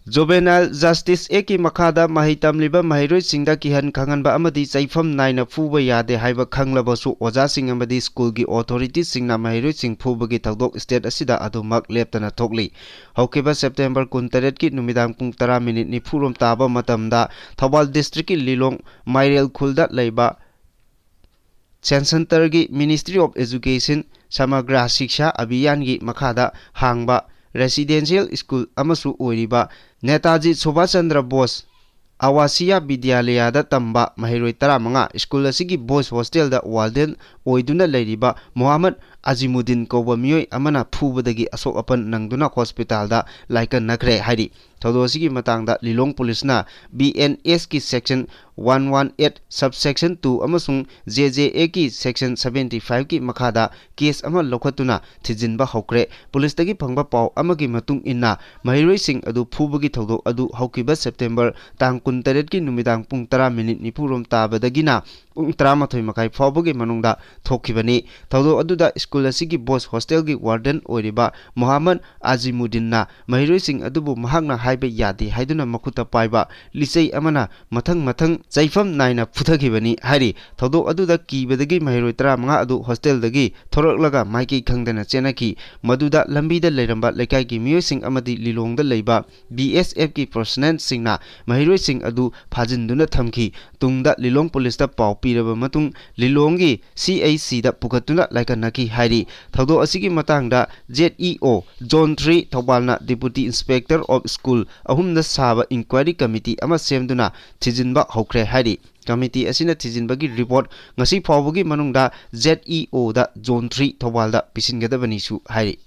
ꯖꯨꯕꯦꯅꯥꯏꯜ ꯖꯁꯇꯤꯁ ꯑꯦꯛꯀꯤ ꯃꯈꯥꯗ ꯃꯍꯩ ꯇꯝꯂꯤꯕ ꯃꯍꯩꯔꯣꯏꯁꯤꯡꯗ ꯀꯤꯍꯟ ꯈꯪꯍꯟꯕ ꯑꯃꯗꯤ ꯆꯩꯐꯝ ꯅꯥꯏꯅ ꯐꯨꯕ ꯌꯥꯗꯦ ꯍꯥꯏꯕ ꯈꯪꯂꯕꯁꯨ, ꯑꯣꯖꯥꯁꯤꯡ ꯑꯃꯗꯤ ꯁ꯭ꯀꯨꯜꯒꯤ ꯑꯣꯊꯣꯔꯤꯇꯤꯁꯤꯡꯅ ꯃꯍꯩꯔꯣꯏꯁꯤꯡ ꯐꯨꯕꯒꯤ ꯊꯧꯗꯣꯛ ꯁ꯭ꯇꯦꯠ ꯑꯁꯤꯗ ꯑꯗꯨꯃꯛ ꯂꯦꯞꯇꯅ ꯊꯣꯛꯂꯤ꯫ ꯍꯧꯈꯤꯕ ꯁꯦꯞꯇꯦꯝꯕꯔ ꯀꯨꯟꯇꯔꯦꯠꯀꯤ ꯅꯨꯃꯤꯗꯥꯡ ꯄꯨꯡ ꯇꯔꯥ ꯃꯤꯅꯤꯠ ꯅꯤꯐꯨ ꯔꯣꯝ ꯇꯥꯕ ꯃꯇꯝꯗ ꯊꯧꯕꯥꯜ ꯗꯤꯁꯇ꯭ꯔꯤꯛꯀꯤ ꯂꯤꯂꯣꯡ ꯃꯥꯏꯔꯦꯜ ꯈꯨꯜꯗ ꯂꯩꯕ ꯁꯦꯟ ꯁꯦꯟꯇꯔꯒꯤ Ministry of Education ꯁꯃꯒ꯭ꯔꯥ ꯁꯤꯛꯁꯥ ꯑꯚꯤꯌꯥꯟꯒꯤ ꯃꯈꯥꯗ ꯍꯥꯡꯕ residential school ꯑꯃꯁꯨ ꯑꯣꯏꯔꯤꯕ ꯅꯦꯇꯥꯖꯤ ꯁꯨꯚꯥꯁ ꯆꯟꯗ꯭ꯔ ꯕꯣꯁ ꯑꯋꯥꯁꯤꯌꯥ ꯕꯤꯗ꯭ꯌꯥꯂꯌꯥꯗ ꯇꯝꯕ ꯃꯍꯩꯔꯣꯏ ꯇꯔꯥꯃꯉꯥ, ꯁ꯭ꯀꯨꯜ ꯑꯁꯤꯒꯤ boys hostelꯗ warden ꯑꯣꯏꯗꯨꯅ ꯂꯩꯔꯤꯕ ꯃꯣꯍꯥꯃꯗ ꯑꯖꯤꯃꯨꯗꯤꯟ ꯀꯧꯕ ꯃꯤꯑꯣꯏ ꯑꯃꯅ ꯐꯨꯕꯗꯒꯤ ꯑꯁꯣꯛ ꯑꯄꯟ ꯅꯪꯗꯨꯅ ꯍꯣꯁꯄꯤꯇꯥꯜꯗ ꯂꯥꯏꯀꯠꯅꯈ꯭ꯔꯦ ꯍꯥꯏꯔꯤ꯫ ꯊꯧꯗꯣꯛ ꯑꯁꯤꯒꯤ ꯃꯇꯥꯡꯗ ꯂꯤꯂꯣꯡ ꯄꯨꯂꯤꯁꯅ B N S ꯀꯤ section one one eight subsection two ꯑꯃꯁꯨꯡ J J A ꯀꯤ section seventy five ꯀꯤ ꯃꯈꯥꯗ case ꯑꯃ ꯂꯧꯈꯠꯇꯨꯅ ꯊꯤꯖꯤꯟꯕ ꯍꯧꯈ꯭ꯔꯦ꯫ ꯄꯨꯂꯤꯁꯇꯒꯤ ꯐꯪꯕ ꯄꯥꯎ ꯑꯃꯒꯤ ꯃꯇꯨꯡ ꯏꯟꯅ, ꯃꯍꯩꯔꯣꯏꯁꯤꯡ ꯑꯗꯨ ꯐꯨꯕꯒꯤ ꯊꯧꯗꯣꯛ ꯑꯗꯨ ꯍꯧꯈꯤꯕ September ꯇꯥꯡ ꯀꯨꯟꯇꯔꯦꯠꯀꯤ ꯅꯨꯃꯤꯗꯥꯡ ꯄꯨꯡ ꯇꯔꯥ ꯃꯤꯅꯤꯠ ꯅꯤꯐꯨ ꯔꯣꯝ ꯇꯥꯕꯗꯒꯤꯅ ꯄꯨꯡ ꯇꯔꯥꯃꯥꯊꯣꯏ ꯃꯈꯥꯏ ꯐꯥꯎꯕꯒꯤ ꯃꯅꯨꯡꯗ ꯊꯣꯛꯈꯤꯕꯅꯤ꯫ ꯊꯧꯗꯣꯛ ꯑꯗꯨꯗ ꯁ꯭ꯀꯨꯜ ꯑꯁꯤꯒꯤ boys hostelꯒꯤ warden ꯑꯣꯏꯔꯤꯕ ꯃꯣꯍꯥꯃꯗ ꯑꯖꯤꯃꯨꯗꯤꯟꯅ ꯃꯍꯩꯔꯣꯏꯁꯤꯡ ꯑꯗꯨꯕꯨ ꯃꯍꯥꯛꯅ ꯍꯥꯏꯕ ꯌꯥꯗꯦ ꯍꯥꯏꯗꯨꯅ ꯃꯈꯨꯠꯇ ꯄꯥꯏꯕ ꯂꯤꯆꯩ ꯑꯃꯅ ꯃꯊꯪ ꯃꯊꯪ ꯆꯩꯐꯝ ꯅꯥꯏꯅ ꯐꯨꯊꯈꯤꯕꯅꯤ ꯍꯥꯏꯔꯤ꯫ ꯊꯧꯗꯣꯛ ꯑꯗꯨꯗ ꯀꯤꯕꯗꯒꯤ ꯃꯍꯩꯔꯣꯏ ꯇꯔꯥꯃꯉꯥ ꯑꯗꯨ ꯍꯣꯁꯇꯦꯜꯗꯒꯤ ꯊꯣꯔꯛꯂꯒ ꯃꯥꯏꯀꯩ ꯈꯪꯗꯅ ꯆꯦꯟꯅꯈꯤ꯫ ꯃꯗꯨꯗ ꯂꯝꯕꯤꯗ ꯂꯩꯔꯝꯕ ꯂꯩꯀꯥꯏꯒꯤ ꯃꯤꯑꯣꯏꯁꯤꯡ ꯑꯃꯗꯤ ꯂꯤꯂꯣꯡꯗ ꯂꯩꯕ B S Fꯀꯤ personnelꯁꯤꯡꯅ ꯃꯍꯩꯔꯣꯏꯁꯤꯡ ꯑꯗꯨ ꯐꯥꯖꯤꯟꯗꯨꯅ ꯊꯝꯈꯤ꯫ ꯇꯨꯡꯗ ꯂꯤꯂꯣꯡ ꯄꯨꯂꯤꯁꯇ ꯄꯥꯎ ꯄꯤꯔꯕ ꯃꯇꯨꯡ ꯂꯤꯂꯣꯡꯒꯤ C I Cꯗ ꯄꯨꯈꯠꯇꯨꯅ ꯂꯥꯏꯀꯠꯅꯈꯤ ꯍꯥꯏꯔꯤ꯫ ꯊꯧꯗꯣꯛ ꯑꯁꯤꯒꯤ ꯃꯇꯥꯡꯗ Z E O Zone three ꯊꯧꯕꯥꯜꯅ Deputy Inspector of School ꯑꯍꯨꯝꯗ ꯁꯥꯕ inquiry committee ꯑꯃ ꯁꯦꯝꯗꯨꯅ ꯊꯤꯖꯤꯟꯕ ꯍꯧꯈ꯭ꯔꯦ ꯍꯥꯏꯔꯤ꯫ Committee ꯑꯁꯤꯅ ꯊꯤꯖꯤꯟꯕꯒꯤ report ꯉꯁꯤ ꯐꯥꯎꯕꯒꯤ ꯃꯅꯨꯡꯗ Z E Oꯗ Zone three ꯊꯧꯕꯥꯜꯗ ꯄꯤꯁꯤꯟꯒꯗꯕꯅꯤꯁꯨ ꯍꯥꯏꯔꯤ꯫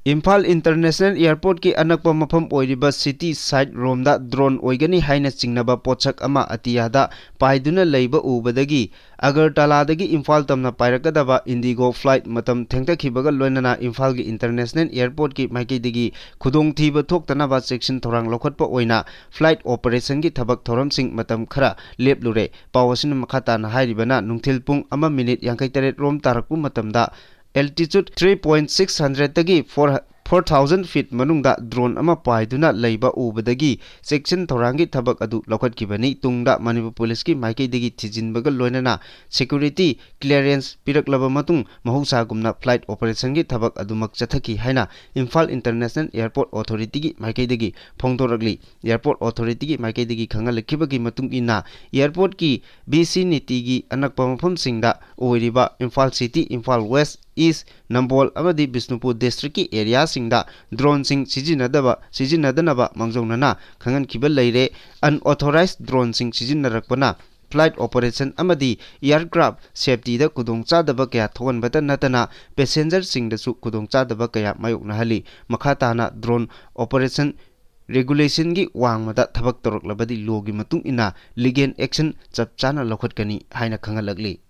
ꯏꯝꯐꯥꯜ International Airportꯀꯤ ꯑꯅꯛꯄ ꯃꯐꯝ ꯑꯣꯏꯔꯤꯕ city side ꯔꯣꯝꯗ drone ꯑꯣꯏꯒꯅꯤ ꯍꯥꯏꯅ ꯆꯤꯡꯅꯕ ꯄꯣꯠꯁꯛ ꯑꯃ ꯑꯇꯤꯌꯥꯗ ꯄꯥꯏꯗꯨꯅ ꯂꯩꯕ ꯎꯕꯗꯒꯤ ꯑꯒꯔꯇꯂꯥꯗꯒꯤ ꯏꯝꯐꯥꯜ ꯇꯝꯅ ꯄꯥꯏꯔꯛꯀꯗꯕ Indigo flight ꯃꯇꯝ ꯊꯦꯡꯊꯈꯤꯕꯒ ꯂꯣꯏꯅꯅ ꯏꯝꯐꯥꯜꯒꯤ International Airportꯀꯤ ꯃꯥꯏꯀꯩꯗꯒꯤ ꯈꯨꯗꯣꯡꯊꯤꯕ ꯊꯣꯛꯇꯅꯕ ꯆꯦꯛꯁꯤꯟ ꯊꯧꯔꯥꯡ ꯂꯧꯈꯠꯄ ꯑꯣꯏꯅ flight operationꯒꯤ ꯊꯕꯛ ꯊꯧꯔꯝꯁꯤꯡ ꯃꯇꯝ ꯈꯔ ꯂꯦꯞꯂꯨꯔꯦ꯫ ꯄꯥꯎ ꯑꯁꯤꯅ ꯃꯈꯥ ꯇꯥꯅ ꯍꯥꯏꯔꯤꯕꯅ, ꯅꯨꯡꯊꯤꯜ ꯄꯨꯡ ꯑꯃ ꯃꯤꯅꯤꯠ ꯌꯥꯡꯈꯩ ꯇꯔꯦꯠ ꯔꯣꯝ ꯇꯥꯔꯛꯄ ꯃꯇꯝꯗ altitude three point six hundredꯇꯒꯤ four, four thousand feet ꯃꯅꯨꯡꯗ drone ꯑꯃ ꯄꯥꯏꯗꯨꯅ ꯂꯩꯕ ꯎꯕꯗꯒꯤ ꯆꯦꯛꯁꯤꯟ ꯊꯧꯔꯥꯡꯒꯤ ꯊꯕꯛ ꯑꯗꯨ ꯂꯧꯈꯠꯈꯤꯕꯅꯤ꯫ ꯇꯨꯡꯗ ꯃꯅꯤꯄꯨꯔ ꯄꯨꯂꯤꯁꯀꯤ ꯃꯥꯏꯀꯩꯗꯒꯤ ꯊꯤꯖꯤꯟꯕꯒ ꯂꯣꯏꯅꯅ security clearance ꯄꯤꯔꯛꯂꯕ ꯃꯇꯨꯡ ꯃꯍꯧꯁꯥꯒꯨꯝꯅ flight operationꯒꯤ ꯊꯕꯛ ꯑꯗꯨꯃꯛ ꯆꯠꯊꯈꯤ ꯍꯥꯏꯅ ꯏꯝꯐꯥꯜ International Airport Authorityꯒꯤ ꯃꯥꯏꯀꯩꯗꯒꯤ ꯐꯣꯡꯗꯣꯔꯛꯂꯤ꯫ Airport Authorityꯒꯤ ꯃꯥꯏꯀꯩꯗꯒꯤ ꯈꯪꯍꯜꯂꯛꯈꯤꯕꯒꯤ ꯃꯇꯨꯡ ꯏꯟꯅ, airportꯀꯤ B C ꯅꯤꯇꯤꯒꯤ ꯑꯅꯛꯄ ꯃꯐꯝꯁꯤꯡꯗ ꯑꯣꯏꯔꯤꯕ ꯏꯝꯐꯥꯜ City, ꯏꯝꯐꯥꯜ West, ꯏꯁ, ꯅꯝꯕꯣꯜ ꯑꯃꯗꯤ ꯕꯤꯁꯅꯨꯄꯨꯔ ꯗꯤꯁꯇ꯭ꯔꯤꯛꯀꯤ ꯑꯦꯔꯤꯌꯥꯁꯤꯡꯗ ꯗ꯭ꯔꯣꯟꯁꯤꯡ ꯁꯤꯖꯤꯟꯅꯗꯕ, ꯁꯤꯖꯤꯟꯅꯗꯅꯕ ꯃꯥꯡꯖꯧꯅꯅ ꯈꯪꯍꯟꯈꯤꯕ ꯂꯩꯔꯦ꯫ Unauthorized ꯗ꯭ꯔꯣꯟꯁꯤꯡ ꯁꯤꯖꯤꯟꯅꯔꯛꯄꯅ flight operation ꯑꯃꯗꯤ aircraft safetyꯗ ꯈꯨꯗꯣꯡꯆꯥꯗꯕ ꯀꯌꯥ ꯊꯣꯛꯍꯟꯕꯇ ꯅꯠꯇꯅ passengerꯁꯤꯡꯗꯁꯨ ꯈꯨꯗꯣꯡꯆꯥꯗꯕ ꯀꯌꯥ ꯃꯥꯌꯣꯛꯅꯍꯜꯂꯤ꯫ ꯃꯈꯥ ꯇꯥꯅ drone operation regulationꯒꯤ ꯋꯥꯡꯃꯗ ꯊꯕꯛ ꯇꯧꯔꯛꯂꯕꯗꯤ lawꯒꯤ ꯃꯇꯨꯡ ꯏꯟꯅ legal action ꯆꯞ ꯆꯥꯅ ꯂꯧꯈꯠꯀꯅꯤ ꯍꯥꯏꯅ ꯈꯪꯍꯜꯂꯛꯂꯤ꯫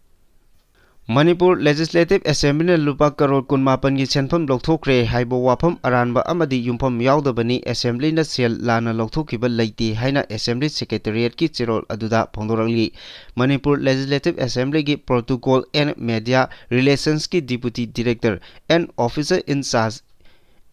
ꯃꯅꯤꯄꯨꯔ Legislative Assemblyꯅ ꯂꯨꯄꯥ ꯀꯔꯣꯔ ꯀꯨꯟꯃꯥꯄꯟꯒꯤ ꯁꯦꯟꯐꯝ ꯂꯧꯊꯣꯛꯈ꯭ꯔꯦ ꯍꯥꯏꯕ ꯋꯥꯐꯝ ꯑꯔꯥꯟꯕ ꯑꯃꯗꯤ ꯌꯨꯝꯐꯝ ꯌꯥꯎꯗꯕꯅꯤ꯫ Assemblyꯅ ꯁꯦꯜ ꯂꯥꯟꯅ ꯂꯧꯊꯣꯛꯈꯤꯕ ꯂꯩꯇꯦ ꯍꯥꯏꯅ Assembly Secretariatꯀꯤ ꯆꯦꯔꯣꯜ ꯑꯗꯨꯗ ꯐꯣꯡꯗꯣꯔꯛꯂꯤ꯫ ꯃꯅꯤꯄꯨꯔ Legislative Assemblyꯒꯤ Protocol and Media Relationsꯀꯤ Deputy Director and Officer in Charge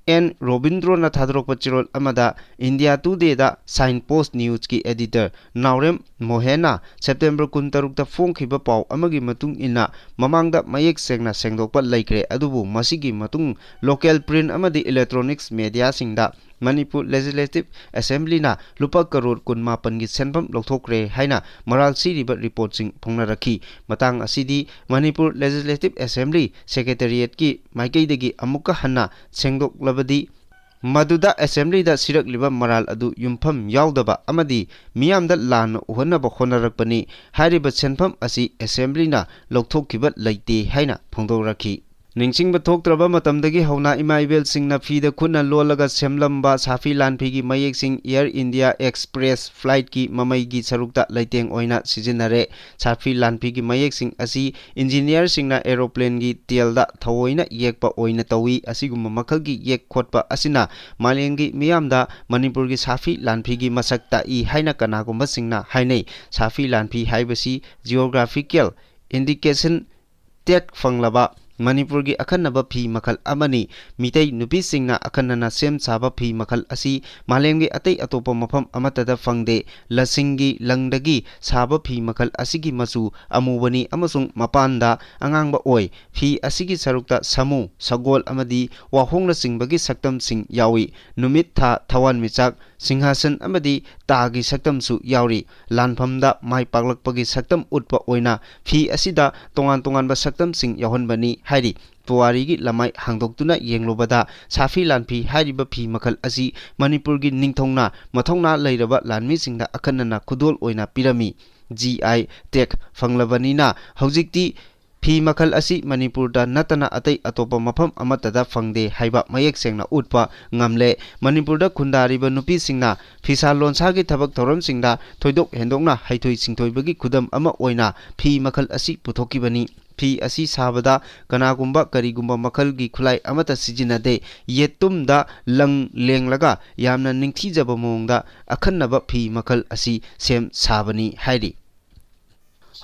N ꯔꯣꯕꯤꯟꯗ꯭ꯔꯣꯅ ꯊꯥꯗꯣꯔꯛꯄ ꯆꯦꯔꯣꯜ ꯑꯃꯗ India Todayꯗ Sign Post Newsꯀꯤ editor ꯅꯥꯎꯔꯦꯝ ꯃꯣꯍꯦꯟꯅ September ꯀꯨꯟꯇꯔꯨꯛꯇ ꯐꯣꯡꯈꯤꯕ ꯄꯥꯎ ꯑꯃꯒꯤ ꯃꯇꯨꯡ ꯏꯟꯅ ꯃꯃꯥꯡꯗ ꯃꯌꯦꯛ ꯁꯦꯡꯅ ꯁꯦꯡꯗꯣꯛꯄ ꯂꯩꯈ꯭ꯔꯦ, ꯑꯗꯨꯕꯨ ꯃꯁꯤꯒꯤ ꯃꯇꯨꯡ local print ꯑꯃꯗꯤ electronics mediaꯁꯤꯡꯗ ꯃꯅꯤꯄꯨꯔ Legislative Assemblyꯅ ꯂꯨꯄꯥ ꯀꯔꯣꯔ ꯀꯨꯟꯃꯥꯄꯟꯒꯤ ꯁꯦꯟꯐꯝ ꯂꯧꯊꯣꯛꯈ꯭ꯔꯦ ꯍꯥꯏꯅ ꯃꯔꯥꯜ ꯁꯤꯔꯤꯕ reportꯁꯤꯡ ꯐꯣꯡꯅꯔꯛꯈꯤ꯫ ꯃꯇꯥꯡ ꯑꯁꯤꯗꯤ ꯃꯅꯤꯄꯨꯔ Legislative Assembly Secretariatꯀꯤ ꯃꯥꯏꯀꯩꯗꯒꯤ ꯑꯃꯨꯛꯀ ꯍꯟꯅ ꯁꯦꯡꯗꯣꯛꯂꯕꯗꯤ ꯃꯗꯨꯗ Assemblyꯗ ꯁꯤꯔꯛꯂꯤꯕ ꯃꯔꯥꯜ ꯑꯗꯨ ꯌꯨꯝꯐꯝ ꯌꯥꯎꯗꯕ ꯑꯃꯗꯤ ꯃꯤꯌꯥꯝꯗ ꯂꯥꯟꯅ ꯎꯍꯟꯅꯕ ꯍꯣꯠꯅꯔꯛꯄꯅꯤ꯫ ꯍꯥꯏꯔꯤꯕ ꯁꯦꯟꯐꯝ ꯑꯁꯤ Assemblyꯅ ꯂꯧꯊꯣꯛꯈꯤꯕ ꯂꯩꯇꯦ ꯍꯥꯏꯅ ꯐꯣꯡꯗꯣꯔꯛꯈꯤ꯫ ꯅꯤꯡꯁꯤꯡꯕ ꯊꯣꯛꯇ꯭ꯔꯕ ꯃꯇꯝꯗꯒꯤ ꯍꯧꯅ ꯏꯃꯥ ꯏꯕꯦꯜꯁꯤꯡꯅ ꯐꯤꯗ ꯈꯨꯠꯅ ꯂꯣꯜꯂꯒ ꯁꯦꯝꯂꯝꯕ ꯁꯥꯐꯤ ꯂꯥꯟꯐꯤꯒꯤ ꯃꯌꯦꯛꯁꯤꯡ Air India Express flightꯀꯤ ꯃꯃꯩꯒꯤ ꯁꯔꯨꯛꯇ ꯂꯩꯇꯦꯡ ꯑꯣꯏꯅ ꯁꯤꯖꯤꯟꯅꯔꯦ꯫ ꯁꯥꯐꯤ ꯂꯥꯟꯐꯤꯒꯤ ꯃꯌꯦꯛꯁꯤꯡ ꯑꯁꯤ engineerꯁꯤꯡꯅ aeroplaneꯒꯤ tailꯗ ꯊꯑꯣꯏꯅ ꯌꯦꯛꯄ ꯑꯣꯏꯅ ꯇꯧꯏ꯫ ꯑꯁꯤꯒꯨꯝꯕ ꯃꯈꯜꯒꯤ ꯌꯦꯛ ꯈꯣꯠꯄ ꯑꯁꯤꯅ ꯃꯥꯂꯦꯝꯒꯤ ꯃꯤꯌꯥꯝꯗ ꯃꯅꯤꯄꯨꯔꯒꯤ ꯁꯥꯐꯤ ꯂꯥꯟꯐꯤꯒꯤ ꯃꯁꯛ ꯇꯥꯛꯏ ꯍꯥꯏꯅ ꯀꯅꯥꯒꯨꯝꯕꯁꯤꯡꯅ ꯍꯥꯏꯅꯩ꯫ ꯁꯥꯐꯤ ꯂꯥꯟꯐꯤ ꯍꯥꯏꯕꯁꯤ geographical indication tag ꯐꯪꯂꯕ ꯃꯅꯤꯄꯨꯔꯒꯤ ꯑꯈꯟꯅꯕ ꯐꯤ ꯃꯈꯜ ꯑꯃꯅꯤ꯫ ꯃꯤꯇꯩ ꯅꯨꯄꯤꯁꯤꯡꯅ ꯑꯈꯟꯅꯅ ꯁꯦꯝ ꯁꯥꯕ ꯐꯤ ꯃꯈꯜ ꯑꯁꯤ ꯃꯥꯂꯦꯝꯒꯤ ꯑꯇꯩ ꯑꯇꯣꯞꯄ ꯃꯐꯝ ꯑꯃꯠꯇꯗ ꯐꯪꯗꯦ꯫ ꯂꯁꯤꯡꯒꯤ ꯂꯪꯗꯒꯤ ꯁꯥꯕ ꯐꯤ ꯃꯈꯜ ꯑꯁꯤꯒꯤ ꯃꯆꯨ ꯑꯃꯨꯕꯅꯤ ꯑꯃꯁꯨꯡ ꯃꯄꯥꯟꯗ ꯑꯉꯥꯡꯕ ꯑꯣꯏ꯫ ꯐꯤ ꯑꯁꯤꯒꯤ ꯁꯔꯨꯛꯇ ꯁꯥꯃꯨ, ꯁꯒꯣꯜ ꯑꯃꯗꯤ ꯋꯥꯍꯣꯡꯅꯆꯤꯡꯕꯒꯤ ꯁꯛꯇꯝꯁꯤꯡ ꯌꯥꯎꯏ꯫ ꯅꯨꯃꯤꯠ, ꯊꯥ, ꯊꯋꯥꯟꯃꯤꯆꯥꯛ, ꯁꯤꯡꯍꯥꯁꯟ ꯑꯃꯗꯤ ꯇꯥꯒꯤ ꯁꯛꯇꯝꯁꯨ ꯌꯥꯎꯔꯤ꯫ ꯂꯥꯟꯐꯝꯗ ꯃꯥꯏ ꯄꯥꯛꯂꯛꯄꯒꯤ ꯁꯛꯇꯝ ꯎꯠꯄ ꯑꯣꯏꯅ ꯐꯤ ꯑꯁꯤꯗ ꯇꯣꯉꯥꯟ ꯇꯣꯉꯥꯟꯕ ꯁꯛꯇꯝꯁꯤꯡ ꯌꯥꯎꯍꯟꯕꯅꯤ ꯍꯥꯏꯔꯤ꯫ ꯄꯨꯋꯥꯔꯤꯒꯤ ꯂꯃꯥꯏ ꯍꯥꯡꯗꯣꯛꯇꯨꯅ ꯌꯦꯡꯂꯨꯕꯗ, ꯁꯥꯐꯤ ꯂꯥꯟꯐꯤ ꯍꯥꯏꯔꯤꯕ ꯐꯤ ꯃꯈꯜ ꯑꯁꯤ ꯃꯅꯤꯄꯨꯔꯒꯤ ꯅꯤꯡꯊꯧꯅ ꯃꯊꯧꯅꯥ ꯂꯩꯔꯕ ꯂꯥꯟꯃꯤꯁꯤꯡꯗ ꯑꯈꯟꯅꯅ ꯈꯨꯗꯣꯜ ꯑꯣꯏꯅ ꯄꯤꯔꯝꯃꯤ꯫ ꯖꯤ ꯑꯥꯏ ꯇꯦꯒ ꯐꯪꯂꯕꯅꯤꯅ ꯍꯧꯖꯤꯛꯇꯤ ꯐꯤ ꯃꯈꯜ ꯑꯁꯤ ꯃꯅꯤꯄꯨꯔꯗ ꯅꯠꯇꯅ ꯑꯇꯩ ꯑꯇꯣꯞꯄ ꯃꯐꯝ ꯑꯃꯠꯇꯗ ꯐꯪꯗꯦ ꯍꯥꯏꯕ ꯃꯌꯦꯛ ꯁꯦꯡꯅ ꯎꯠꯄ ꯉꯝꯂꯦ꯫ ꯃꯅꯤꯄꯨꯔꯗ ꯈꯨꯟꯗꯥꯔꯤꯕ ꯅꯨꯄꯤꯁꯤꯡꯅ ꯐꯤꯁꯥ ꯂꯣꯟꯁꯥꯒꯤ ꯊꯕꯛ ꯊꯧꯔꯝꯁꯤꯡꯗ ꯊꯣꯏꯗꯣꯛ ꯍꯦꯟꯗꯣꯛꯅ ꯍꯩꯊꯣꯏ ꯁꯤꯡꯊꯣꯏꯕꯒꯤ ꯈꯨꯗꯝ ꯑꯃ ꯑꯣꯏꯅ ꯐꯤ ꯃꯈꯜ ꯑꯁꯤ ꯄꯨꯊꯣꯛꯈꯤꯕꯅꯤ꯫ ꯐꯤ ꯑꯁꯤ ꯁꯥꯕꯗ ꯀꯅꯥꯒꯨꯝꯕ ꯀꯔꯤꯒꯨꯝꯕ ꯃꯈꯜꯒꯤ ꯈꯨꯠꯂꯥꯏ ꯑꯃꯠꯇ ꯁꯤꯖꯤꯟꯅꯗꯦ꯫ ꯌꯦꯇꯨꯝꯗ ꯂꯪ ꯂꯦꯡꯂꯒ ꯌꯥꯝꯅ ꯅꯤꯡꯊꯤꯖꯕ ꯃꯑꯣꯡꯗ ꯑꯈꯟꯅꯕ ꯐꯤ ꯃꯈꯜ ꯑꯁꯤ ꯁꯦꯝ ꯁꯥꯕꯅꯤ ꯍꯥꯏꯔꯤ꯫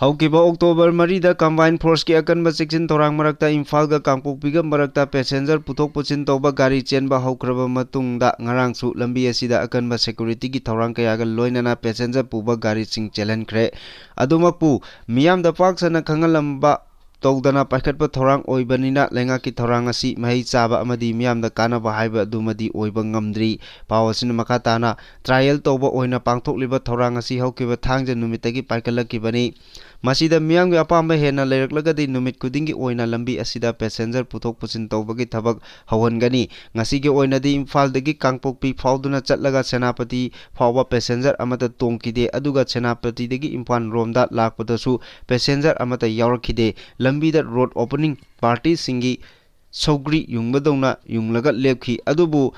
ꯍꯧꯈꯤꯕ ꯑꯣꯛꯇꯣꯕꯔ ꯃꯔꯤꯗ ꯀꯝꯕꯥꯏꯟ ꯐꯣꯔꯁꯀꯤ ꯑꯀꯟꯕ ꯆꯦꯛꯁꯤꯟ ꯊꯧꯔꯥꯡ ꯃꯔꯛꯇ ꯏꯝꯐꯥꯜꯒ ꯀꯥꯡꯄꯣꯛꯄꯤꯒ ꯃꯔꯛꯇ ꯄꯦꯁꯦꯟꯖꯔ ꯄꯨꯊꯣꯛ ꯄꯨꯁꯤꯟ ꯇꯧꯕ ꯒꯥꯔꯤ ꯆꯦꯟꯕ ꯍꯧꯈ꯭ꯔꯕ ꯃꯇꯨꯡꯗ, ꯉꯔꯥꯡꯁꯨ ꯂꯝꯕꯤ ꯑꯁꯤꯗ ꯑꯀꯟꯕ ꯁꯦꯀꯨꯔꯤꯇꯤꯒꯤ ꯊꯧꯔꯥꯡ ꯀꯌꯥꯒ ꯂꯣꯏꯅꯅ ꯄꯦꯁꯦꯟꯖꯔ ꯄꯨꯕ ꯒꯥꯔꯤꯁꯤꯡ ꯆꯦꯜꯍꯟꯈ꯭ꯔꯦ꯫ ꯑꯗꯨꯃꯛꯄꯨ ꯃꯤꯌꯥꯝꯗ ꯄꯥꯛ ꯁꯟꯅ ꯈꯪꯍꯜꯂꯝꯕ ꯇꯧꯗꯅ ꯄꯥꯏꯈꯠꯄ ꯊꯧꯔꯥꯡ ꯑꯣꯏꯕꯅꯤꯅ, ꯂꯩꯉꯥꯛꯀꯤ ꯊꯧꯔꯥꯡ ꯑꯁꯤ ꯃꯍꯩ ꯆꯥꯕ ꯑꯃꯗꯤ ꯃꯤꯌꯥꯝꯗ ꯀꯥꯟꯅꯕ ꯍꯥꯏꯕ ꯑꯗꯨꯃꯗꯤ ꯑꯣꯏꯕ ꯉꯝꯗ꯭ꯔꯤ꯫ ꯄꯥꯎ ꯑꯁꯤꯅ ꯃꯈꯥ ꯇꯥꯅ, ꯇ꯭ꯔꯥꯏꯌꯦꯜ ꯇꯧꯕ ꯑꯣꯏꯅ ꯄꯥꯡꯊꯣꯛꯂꯤꯕ ꯊꯧꯔꯥꯡ ꯑꯁꯤ ꯍꯧꯈꯤꯕ ꯊꯥꯡꯖ ꯅꯨꯃꯤꯠꯇꯒꯤ ꯄꯥꯏꯈꯠꯂꯛꯈꯤꯕꯅꯤ꯫ ꯃꯁꯤꯗ ꯃꯤꯌꯥꯝꯒꯤ ꯑꯄꯥꯝꯕ ꯍꯦꯟꯅ ꯂꯩꯔꯛꯂꯒꯗꯤ, ꯅꯨꯃꯤꯠ ꯈꯨꯗꯤꯡꯒꯤ ꯑꯣꯏꯅ ꯂꯝꯕꯤ ꯑꯁꯤꯗ ꯄꯦꯁꯦꯟꯖꯔ ꯄꯨꯊꯣꯛ ꯄꯨꯁꯤꯟ ꯇꯧꯕꯒꯤ ꯊꯕꯛ ꯍꯧꯍꯟꯒꯅꯤ꯫ ꯉꯁꯤꯒꯤ ꯑꯣꯏꯅꯗꯤ ꯏꯝꯐꯥꯜꯗꯒꯤ ꯀꯥꯡꯄꯣꯛꯄꯤ ꯐꯥꯎꯗꯨꯅ ꯆꯠꯂꯒ ꯁꯦꯅꯥꯄꯇꯤ ꯐꯥꯎꯕ ꯄꯦꯁꯦꯟꯖꯔ ꯑꯃꯠꯇ ꯇꯣꯡꯈꯤꯗꯦ, ꯑꯗꯨꯒ ꯁꯦꯅꯥꯄꯇꯤꯗꯒꯤ ꯏꯝꯐꯥꯜ ꯔꯣꯝꯗ ꯂꯥꯛꯄꯗꯁꯨ ꯄꯦꯁꯦꯟꯖꯔ ꯑꯃꯠꯇ ꯌꯥꯎꯔꯛꯈꯤꯗꯦ꯫ ꯂꯝꯕꯤꯗ ꯔꯣꯗ ꯑꯣꯄꯅꯤꯡ ꯄꯥꯔꯇꯤꯁꯤꯡꯒꯤ ꯁꯧꯒ꯭ꯔꯤ ꯌꯨꯡꯕꯗꯧꯅ ꯌꯨꯡꯂꯒ ꯂꯦꯞꯈꯤ꯫ ꯑꯗꯨꯕꯨ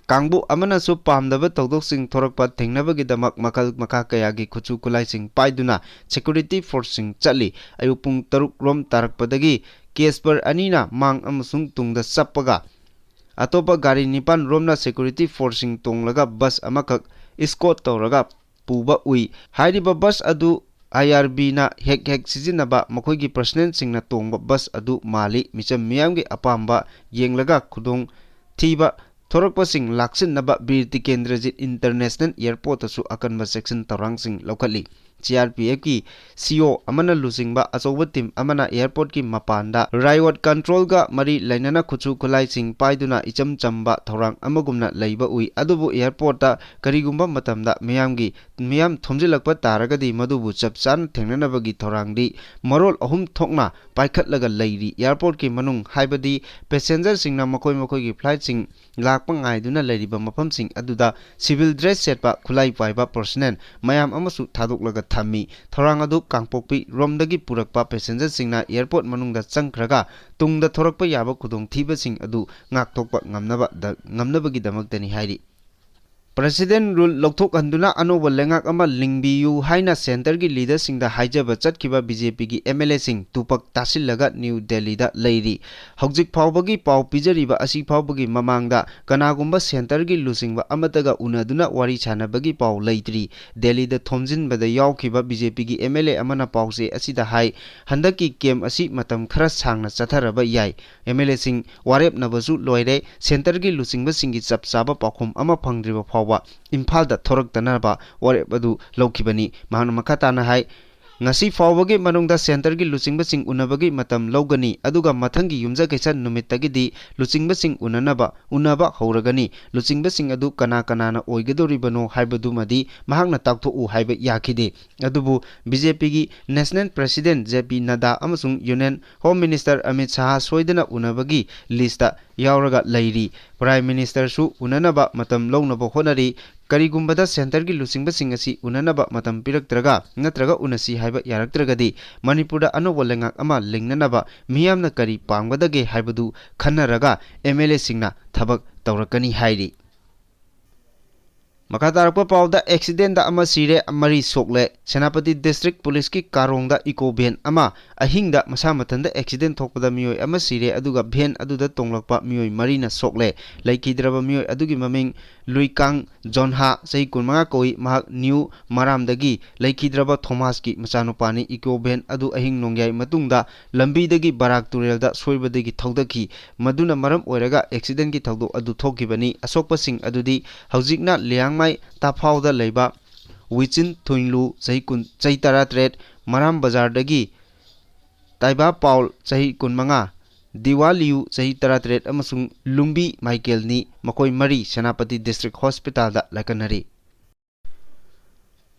ꯀꯥꯡꯕꯨ ꯑꯃꯅꯁꯨ ꯄꯥꯝꯗꯕ ꯊꯧꯗꯣꯛꯁꯤꯡ ꯊꯣꯔꯛꯄ ꯊꯤꯡꯅꯕꯒꯤꯗꯃꯛ ꯃꯈꯜ ꯃꯈꯥ ꯀꯌꯥꯒꯤ ꯈꯨꯠꯁꯨ ꯈꯨꯠꯂꯥꯏꯁꯤꯡ ꯄꯥꯏꯗꯨꯅ ꯁꯦꯀꯨꯔꯤꯇꯤ ꯐꯣꯔꯁꯁꯤꯡ ꯆꯠꯂꯤ꯫ ꯑꯌꯨꯛ ꯄꯨꯡ ꯇꯔꯨꯛ ꯔꯣꯝ ꯇꯥꯔꯛꯄꯗꯒꯤ ꯀꯦꯁꯄꯔ ꯑꯅꯤꯅ ꯃꯥꯡ ꯑꯃꯁꯨꯡ ꯇꯨꯡꯗ ꯆꯞꯄꯒ, ꯑꯇꯣꯞꯄ ꯒꯥꯔꯤ ꯅꯤꯄꯥꯟ ꯔꯣꯝꯅ ꯁꯦꯀꯨꯔꯤꯇꯤ ꯐꯣꯔꯁꯁꯤꯡ ꯇꯣꯡꯂꯒ ꯕꯁ ꯑꯃꯈꯛ ꯏꯁꯀꯣꯔꯠ ꯇꯧꯔꯒ ꯄꯨꯕ ꯎꯏ꯫ ꯍꯥꯏꯔꯤꯕ ꯕꯁ ꯑꯗꯨ ꯑꯥꯏ ꯑꯥꯔ ꯕꯤꯅ ꯍꯦꯛ ꯍꯦꯛ ꯁꯤꯖꯤꯟꯅꯕ ꯃꯈꯣꯏꯒꯤ ꯄꯔꯁꯅꯦꯜꯁꯤꯡꯅ ꯇꯣꯡꯕ ꯕꯁ ꯑꯗꯨ ꯃꯥꯜꯂꯤ꯫ ꯃꯤꯆꯝ ꯃꯤꯌꯥꯝꯒꯤ ꯑꯄꯥꯝꯕ ꯌꯦꯡꯂꯒ ꯈꯨꯗꯣꯡ ꯊꯤꯕ ꯊꯣꯔꯛꯄꯁꯤꯡ ꯂꯥꯛꯁꯤꯟꯅꯕ ꯕꯤꯔ ꯇꯤꯀꯦꯟꯗ꯭ꯔꯖꯤꯠ ꯏꯟꯇꯔꯅꯦꯁꯅꯦꯜ ꯑꯦꯌꯔꯄꯣꯔꯠꯇꯁꯨ ꯑꯀꯟꯕ ꯆꯦꯛꯁꯤꯟ ꯊꯧꯔꯥꯡꯁꯤꯡ ꯂꯧꯈꯠꯂꯤ꯫ ꯁꯤ ꯑꯥꯔ ꯄꯤ ꯑꯦꯐꯀꯤ ꯁꯤ ꯑꯣ ꯑꯃꯅ ꯂꯨꯆꯤꯡꯕ ꯑꯆꯧꯕ ꯇꯤꯝ ꯑꯃꯅ ꯑꯦꯌꯔꯄꯣꯔꯠꯀꯤ ꯃꯄꯥꯟꯗ riot controlꯒ ꯃꯔꯤ ꯂꯩꯅꯅ ꯈꯨꯠꯁꯨ ꯈꯨꯠꯂꯥꯏꯁꯤꯡ ꯄꯥꯏꯗꯨꯅ ꯏꯆꯝ ꯆꯝꯕ ꯊꯧꯔꯥꯡ ꯑꯃꯒꯨꯝꯅ ꯂꯩꯕ ꯎꯏ꯫ ꯑꯗꯨꯕꯨ ꯑꯦꯌꯔꯄꯣꯔꯠꯇ ꯀꯔꯤꯒꯨꯝꯕ ꯃꯇꯝꯗ ꯃꯤꯌꯥꯝꯒꯤ, ꯃꯤꯌꯥꯝ ꯊꯣꯝꯖꯤꯜꯂꯛꯄ ꯇꯥꯔꯒꯗꯤ ꯃꯗꯨꯕꯨ ꯆꯞ ꯆꯥꯅ ꯊꯦꯡꯅꯅꯕꯒꯤ ꯊꯧꯔꯥꯡꯗꯤ ꯃꯔꯣꯜ ꯑꯍꯨꯝ ꯊꯣꯛꯅ ꯄꯥꯏꯈꯠꯂꯒ ꯂꯩꯔꯤ꯫ ꯑꯦꯌꯔꯄꯣꯔꯠꯀꯤ ꯃꯅꯨꯡ, ꯍꯥꯏꯕꯗꯤ ꯄꯦꯁꯦꯟꯖꯔꯁꯤꯡꯅ ꯃꯈꯣꯏ ꯃꯈꯣꯏꯒꯤ ꯐ꯭ꯂꯥꯏꯠꯁꯤꯡ ꯂꯥꯛꯄ ꯉꯥꯏꯗꯨꯅ ꯂꯩꯔꯤꯕ ꯃꯐꯝꯁꯤꯡ ꯑꯗꯨꯗ civil dress ꯁꯦꯠꯄ, ꯈꯨꯠꯂꯥꯏ ꯄꯥꯏꯕ personnel ꯃꯌꯥꯝ ꯑꯃꯁꯨ ꯊꯥꯗꯣꯛꯂꯒ ꯊꯝꯃꯤ꯫ ꯊꯧꯔꯥꯡ ꯑꯗꯨ ꯀꯥꯡꯄꯣꯛꯄꯤ ꯔꯣꯝꯗꯒꯤ ꯄꯨꯔꯛꯄ ꯄꯦꯁꯦꯟꯖꯔꯁꯤꯡꯅ ꯑꯦꯌꯔꯄꯣꯔꯠ ꯃꯅꯨꯡꯗ ꯆꯪꯈ꯭ꯔꯒ ꯇꯨꯡꯗ ꯊꯣꯔꯛꯄ ꯌꯥꯕ ꯈꯨꯗꯣꯡꯊꯤꯕꯁꯤꯡ ꯑꯗꯨ ꯉꯥꯛꯊꯣꯛꯄ ꯉꯝꯅꯕ ꯗ-, ꯉꯝꯅꯕꯒꯤꯗꯃꯛꯇꯅꯤ ꯍꯥꯏꯔꯤ꯫ President rule ꯂꯧꯊꯣꯛꯍꯟꯗꯨꯅ ꯑꯅꯧꯕ ꯂꯩꯉꯥꯛ ꯑꯃ ꯂꯤꯡꯕꯤꯌꯨ ꯍꯥꯏꯅ centreꯒꯤ leaderꯁꯤꯡꯗ ꯍꯥꯏꯖꯕ ꯆꯠꯈꯤꯕ BJPꯒꯤ MLAꯁꯤꯡ ꯇꯨꯄꯛ ꯇꯥꯁꯤꯜꯂꯒ ꯅ꯭ꯌꯨ ꯗꯦꯜꯂꯤꯗ ꯂꯩꯔꯤ꯫ ꯍꯧꯖꯤꯛ ꯐꯥꯎꯕꯒꯤ ꯄꯥꯎ ꯄꯤꯖꯔꯤꯕ ꯑꯁꯤ ꯐꯥꯎꯕꯒꯤ ꯃꯃꯥꯡꯗ ꯀꯅꯥꯒꯨꯝꯕ centreꯒꯤ ꯂꯨꯆꯤꯡꯕ ꯑꯃꯠꯇꯒ ꯎꯅꯗꯨꯅ ꯋꯥꯔꯤ ꯁꯥꯟꯅꯕꯒꯤ ꯄꯥꯎ ꯂꯩꯇ꯭ꯔꯤ꯫ ꯗꯦꯜꯂꯤꯗ ꯊꯣꯝꯖꯤꯟꯕꯗ ꯌꯥꯎꯈꯤꯕ BJPꯒꯤ MLA ꯑꯃꯅ ꯄꯥꯎꯆꯦ ꯑꯁꯤꯗ ꯍꯥꯏ, ꯍꯟꯗꯛꯀꯤ camp ꯑꯁꯤ ꯃꯇꯝ ꯈꯔ ꯁꯥꯡꯅ ꯆꯠꯊꯔꯕ ꯌꯥꯏ꯫ MLAꯁꯤꯡ ꯋꯥꯔꯦꯞꯅꯕꯁꯨ ꯂꯣꯏꯔꯦ꯫ Centreꯒꯤ ꯂꯨꯆꯤꯡꯕꯁꯤꯡꯒꯤ ꯆꯞ ꯆꯥꯕ ꯄꯥꯎꯈꯨꯝ ꯑꯃ ꯐꯪꯗ꯭ꯔꯤꯕ ꯐꯥꯎꯕ ꯏꯝꯐꯥꯜꯗ ꯊꯣꯔꯛꯇꯅꯕ ꯋꯥꯔꯦꯞ ꯑꯗꯨ ꯂꯧꯈꯤꯕꯅꯤ꯫ ꯃꯍꯥꯛꯅ ꯃꯈꯥ ꯇꯥꯅ ꯍꯥꯏ, ꯉꯁꯤ ꯐꯥꯎꯕꯒꯤ ꯃꯅꯨꯡꯗ centreꯒꯤ ꯂꯨꯆꯤꯡꯕꯁꯤꯡ ꯎꯅꯕꯒꯤ ꯃꯇꯝ ꯂꯧꯒꯅꯤ, ꯑꯗꯨꯒ ꯃꯊꯪꯒꯤ ꯌꯨꯝꯖꯀꯩꯁ ꯅꯨꯃꯤꯠꯇꯒꯤꯗꯤ ꯂꯨꯆꯤꯡꯕꯁꯤꯡ ꯎꯅꯅꯕ, ꯎꯅꯕ ꯍꯧꯔꯒꯅꯤ꯫ ꯂꯨꯆꯤꯡꯕꯁꯤꯡ ꯑꯗꯨ ꯀꯅꯥ ꯀꯅꯥꯅ ꯑꯣꯏꯒꯗꯧꯔꯤꯕꯅꯣ ꯍꯥꯏꯕꯗꯨꯃꯗꯤ ꯃꯍꯥꯛꯅ ꯇꯥꯛꯊꯣꯛꯎ ꯍꯥꯏꯕ ꯌꯥꯈꯤꯗꯦ꯫ ꯑꯗꯨꯕꯨ BJPꯒꯤ National President JP ꯅꯗꯥ ꯑꯃꯁꯨꯡ Union Home Minister Amit Shah ꯁꯣꯏꯗꯅ ꯎꯅꯕꯒꯤ listꯇ ꯌꯥꯎꯔꯒ ꯂꯩꯔꯤ꯫ Prime Ministerꯁꯨ ꯎꯅꯅꯕ ꯃꯇꯝ ꯂꯧꯅꯕ ꯍꯣꯠꯅꯔꯤ꯫ ꯀꯔꯤꯒꯨꯝꯕꯗ centreꯒꯤ ꯂꯨꯆꯤꯡꯕꯁꯤꯡ ꯑꯁꯤ ꯎꯅꯅꯕ ꯃꯇꯝ ꯄꯤꯔꯛꯇ꯭ꯔꯒ ꯅꯠꯇ꯭ꯔꯒ ꯎꯅꯁꯤ ꯍꯥꯏꯕ ꯌꯥꯔꯛꯇ꯭ꯔꯒꯗꯤ ꯃꯅꯤꯄꯨꯔꯗ ꯑꯅꯧꯕ ꯂꯩꯉꯥꯛ ꯑꯃ ꯂꯤꯡꯅꯅꯕ ꯃꯤꯌꯥꯝꯅ ꯀꯔꯤ ꯄꯥꯝꯒꯗꯒꯦ ꯍꯥꯏꯕꯗꯨ ꯈꯟꯅꯔꯒ MLAꯁꯤꯡꯅ ꯊꯕꯛ ꯇꯧꯔꯛꯀꯅꯤ ꯍꯥꯏꯔꯤ꯫ ꯃꯈꯥ ꯇꯥꯔꯛꯄ ꯄꯥꯎꯗ, accidentꯗ ꯑꯃ ꯁꯤꯔꯦ, ꯃꯔꯤ ꯁꯣꯛꯂꯦ꯫ ꯁꯦꯅꯥꯄꯇꯤ District Policeꯀꯤ ꯀꯥꯔꯣꯡꯗ eco van ꯑꯃ ꯑꯍꯤꯡꯗ ꯃꯁꯥ ꯃꯊꯟꯇ accident ꯊꯣꯛꯄꯗ ꯃꯤꯑꯣꯏ ꯑꯃ ꯁꯤꯔꯦ, ꯑꯗꯨꯒ van ꯑꯗꯨꯗ ꯇꯣꯡꯂꯛꯄ ꯃꯤꯑꯣꯏ ꯃꯔꯤꯅ ꯁꯣꯛꯂꯦ꯫ ꯂꯩꯈꯤꯗ꯭ꯔꯕ ꯃꯤꯑꯣꯏ ꯑꯗꯨꯒꯤ ꯃꯃꯤꯡ ꯂꯨꯏꯀꯥꯡ ꯖꯣꯟꯍꯥ, ꯆꯍꯤ ꯀꯨꯟꯃꯉꯥ ꯀꯧꯏ꯫ ꯃꯍꯥꯛ ꯅ꯭ꯌꯨ ꯃꯔꯥꯝꯗꯒꯤ ꯂꯩꯈꯤꯗ꯭ꯔꯕ ꯊꯣꯃꯥꯁꯀꯤ ꯃꯆꯥꯅꯨꯄꯥꯅꯤ꯫ Eco van ꯑꯗꯨ ꯑꯍꯤꯡ ꯅꯣꯡꯌꯥꯏ ꯃꯇꯨꯡꯗ ꯂꯝꯕꯤꯗꯒꯤ ꯕꯔꯥꯛ ꯇꯨꯔꯦꯜꯗ ꯁꯣꯏꯕꯗꯒꯤ ꯊꯧꯗꯈꯤ꯫ ꯃꯗꯨꯅ ꯃꯔꯝ ꯑꯣꯏꯔꯒ accidentꯀꯤ ꯊꯧꯗꯣꯛ ꯑꯗꯨ ꯊꯣꯛꯈꯤꯕꯅꯤ꯫ ꯑꯁꯣꯛꯄꯁꯤꯡ ꯑꯗꯨꯗꯤ ꯍꯧꯖꯤꯛꯅ ꯂꯤꯌꯥꯡꯃꯥꯏ ꯇꯥꯐꯥꯎꯗ ꯂꯩꯕ ꯋꯤꯆꯤꯟ ꯊꯨꯏꯟꯂꯨ, ꯆꯍꯤ ꯀꯨꯟ, ꯆꯍꯤ ꯇꯔꯥꯇꯔꯦꯠ, ꯃꯔꯥꯝ ꯕꯖꯥꯔꯗꯒꯤ ꯇꯥꯏꯕꯥ ꯄꯥꯎꯜ, ꯆꯍꯤ ꯀꯨꯟꯃꯉꯥ, ꯗꯤꯋꯥ ꯂꯤꯌꯨ, ꯆꯍꯤ ꯇꯔꯥꯇꯔꯦꯠ, ꯑꯃꯁꯨꯡ ꯂꯨꯝꯕꯤ ꯃꯥꯏꯀꯦꯜꯅꯤ꯫ ꯃꯈꯣꯏ ꯃꯔꯤ ꯁꯦꯅꯥꯄꯇꯤ ꯗꯤꯁꯇ꯭ꯔꯤꯛ ꯍꯣꯁꯄꯤꯇꯥꯜꯗ ꯂꯥꯏꯀꯠꯅꯔꯤ꯫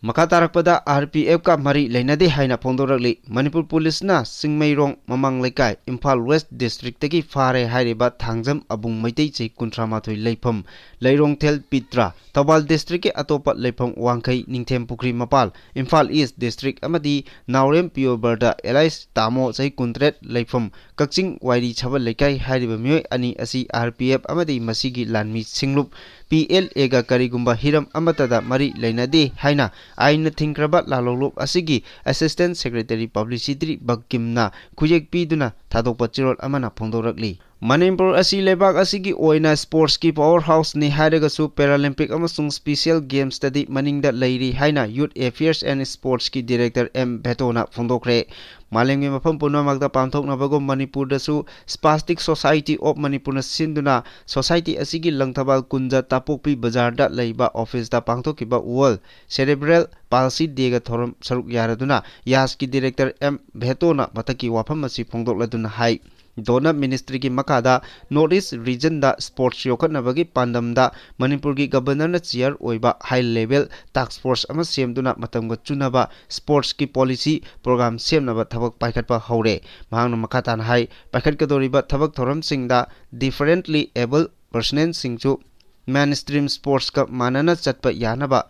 ꯃꯈꯥ ꯇꯥꯔꯛꯄꯗ, ꯑꯥꯔ ꯄꯤ ꯑꯦꯐꯀ ꯃꯔꯤ ꯂꯩꯅꯗꯦ ꯍꯥꯏꯅ ꯐꯣꯡꯗꯣꯔꯛꯂꯤ꯫ ꯃꯅꯤꯄꯨꯔ ꯄꯨꯂꯤꯁꯅ ꯆꯤꯡꯃꯩꯔꯣꯡ ꯃꯃꯥꯡ ꯂꯩꯀꯥꯏ, ꯏꯝꯐꯥꯜ ꯋꯦꯁ ꯗꯤꯁꯇ꯭ꯔꯤꯛꯇꯒꯤ ꯐꯥꯔꯦ ꯍꯥꯏꯔꯤꯕ ꯊꯥꯡꯖꯝ ꯑꯕꯨꯡ ꯃꯩꯇꯩ, ꯆꯍꯤ ꯀꯨꯟꯊ꯭ꯔꯥ ꯃꯥꯊꯣꯏ, ꯂꯩꯐꯝ ꯂꯩꯔꯣꯡꯊꯦꯜ ꯄꯤꯇ꯭ꯔ, ꯊꯧꯕꯥꯜ ꯗꯤꯁꯇ꯭ꯔꯤꯛꯀꯤ ꯑꯇꯣꯞꯄ ꯂꯩꯐꯝ ꯋꯥꯡꯈꯩ, ꯅꯤꯡꯊꯦꯝ ꯄꯨꯈ꯭ꯔꯤ ꯃꯄꯥꯜ, ꯏꯝꯐꯥꯜ ꯏꯁ ꯗꯤꯁꯇ꯭ꯔꯤꯛ, ꯑꯃꯗꯤ ꯅꯥꯎꯔꯦꯝ ꯄꯤꯌꯣꯔꯕꯔꯗ ꯑꯦꯂꯥꯏꯁ ꯇꯥꯃꯣ, ꯆꯍꯤ ꯀꯨꯟꯇꯔꯦꯠ, ꯂꯩꯐꯝ ꯀꯛꯆꯤꯡ ꯋꯥꯏꯔꯤ ꯁꯥꯕꯜ ꯂꯩꯀꯥꯏ ꯍꯥꯏꯔꯤꯕ ꯃꯤꯑꯣꯏ ꯑꯅꯤ ꯑꯁꯤ ꯑꯥꯔ ꯄꯤ ꯑꯦꯐ ꯑꯃꯗꯤ ꯃꯁꯤꯒꯤ ꯂꯥꯟꯃꯤ ꯁꯤꯡꯂꯨꯞ ꯄꯤ ꯑꯦꯜ ꯑꯦꯒ ꯀꯔꯤꯒꯨꯝꯕ ꯍꯤꯔꯝ ꯑꯃꯠꯇꯗ ꯃꯔꯤ ꯂꯩꯅꯗꯦ ꯍꯥꯏꯅ ꯑꯥꯏꯟꯅ ꯊꯤꯡꯈ꯭ꯔꯕ ꯂꯥꯜꯍꯧꯂꯨꯞ ꯑꯁꯤꯒꯤ ꯑꯦꯁꯤꯁꯇꯦꯟ ꯁꯦꯀ꯭ꯔꯦꯇꯔꯤ ꯄꯕ꯭ꯂꯤꯁꯤꯇꯤ ꯕꯛꯀꯤꯝꯅ ꯈꯨꯌꯦꯛ ꯄꯤꯗꯨꯅ ꯊꯥꯗꯣꯛꯄ ꯆꯦꯔꯣꯜ ꯑꯃꯅ ꯐꯣꯡꯗꯣꯔꯛꯂꯤ꯫ ꯃꯅꯤꯄꯨꯔ ꯑꯁꯤ ꯂꯩꯕꯥꯛ ꯑꯁꯤꯒꯤ ꯑꯣꯏꯅ ꯁ꯭ꯄꯣꯔꯠꯁꯀꯤ ꯄꯥꯋꯔ ꯍꯥꯎꯁꯅꯤ ꯍꯥꯏꯔꯒꯁꯨ, ꯄꯦꯔꯥꯂꯤꯝꯄꯤꯛ ꯑꯃꯁꯨꯡ ꯁ꯭ꯄꯤꯁꯦꯜ ꯒꯦꯝꯁꯇꯗꯤ ꯃꯅꯤꯡꯗ ꯂꯩꯔꯤ ꯍꯥꯏꯅ ꯌꯨꯠ ꯑꯦꯐꯤꯌꯔꯁ ꯑꯦꯟ ꯁ꯭ꯄꯣꯔꯠꯁꯀꯤ ꯗꯤꯔꯦꯛꯇꯔ ꯑꯦꯝ ꯚꯦꯇꯣꯅ ꯐꯣꯡꯗꯣꯛꯈ꯭ꯔꯦ꯫ ꯃꯥꯂꯦꯝꯒꯤ ꯃꯐꯝ ꯄꯨꯝꯅꯃꯛꯇ ꯄꯥꯡꯊꯣꯛꯅꯕꯒꯨꯝ, ꯃꯅꯤꯄꯨꯔꯗꯁꯨ ꯁ꯭ꯄꯥꯁꯇꯤꯛ ꯁꯣꯁꯥꯏꯇꯤ ꯑꯣꯐ ꯃꯅꯤꯄꯨꯔꯅ ꯁꯤꯟꯗꯨꯅ ꯁꯣꯁꯥꯏꯇꯤ ꯑꯁꯤꯒꯤ ꯂꯪꯊꯕꯥꯜ ꯀꯨꯟꯖ ꯇꯥꯄꯣꯛꯄꯤ ꯕꯖꯥꯔꯗ ꯂꯩꯕ ꯑꯣꯐꯤꯁꯇ ꯄꯥꯡꯊꯣꯛꯈꯤꯕ ꯋꯥꯔꯜꯗ ꯁꯦꯔꯦꯕ꯭ꯔꯦꯜ ꯄꯥꯜꯁꯤ ꯗꯦꯒ ꯊꯧꯔꯝ ꯁꯔꯨꯛ ꯌꯥꯔꯗꯨꯅ ꯌꯥꯁꯀꯤ ꯗꯤꯔꯦꯛꯇꯔ ꯑꯦꯝ ꯚꯦꯇꯣꯅ ꯃꯊꯛꯀꯤ ꯋꯥꯐꯝ ꯑꯁꯤ ꯐꯣꯡꯗꯣꯛꯂꯗꯨꯅ ꯍꯥꯏ꯫ ꯗꯣꯅꯔ ꯃꯤꯅꯤꯁꯇ꯭ꯔꯤꯒꯤ ꯃꯈꯥꯗ ꯅꯣꯔꯠ ꯏꯁ ꯔꯤꯖꯟꯗ ꯁ꯭ꯄꯣꯔꯠꯁ ꯌꯣꯛꯈꯠꯅꯕꯒꯤ ꯄꯥꯟꯗꯝꯗ ꯃꯅꯤꯄꯨꯔꯒꯤ ꯒꯕꯔꯅꯔꯅ ꯆꯤꯌꯔ ꯑꯣꯏꯕ ꯍꯥꯏ ꯂꯦꯚꯦꯜ ꯇꯥꯁꯛ ꯐꯣꯔꯁ ꯑꯃ ꯁꯦꯝꯗꯨꯅ ꯃꯇꯝꯒ ꯆꯨꯅꯕ ꯁ꯭ꯄꯣꯔꯠꯁꯀꯤ ꯄꯣꯂꯤꯁꯤ ꯄ꯭ꯔꯣꯒ꯭ꯔꯥꯝ ꯁꯦꯝꯅꯕ ꯊꯕꯛ ꯄꯥꯏꯈꯠꯄ ꯍꯧꯔꯦ꯫ ꯃꯍꯥꯛꯅ ꯃꯈꯥ ꯇꯥꯅ ꯍꯥꯏ, ꯄꯥꯏꯈꯠꯀꯗꯧꯔꯤꯕ ꯊꯕꯛ ꯊꯧꯔꯝꯁꯤꯡꯗ ꯗꯤꯐꯔꯦꯟꯠꯂꯤ ꯑꯦꯕꯜ ꯄꯔꯁꯅꯦꯜꯁꯤꯡꯁꯨ ꯃꯦꯟ ꯁ꯭ꯇ꯭ꯔꯤꯝ ꯁ꯭ꯄꯣꯔꯠꯁꯀ ꯃꯥꯟꯅꯅ ꯆꯠꯄ ꯌꯥꯅꯕ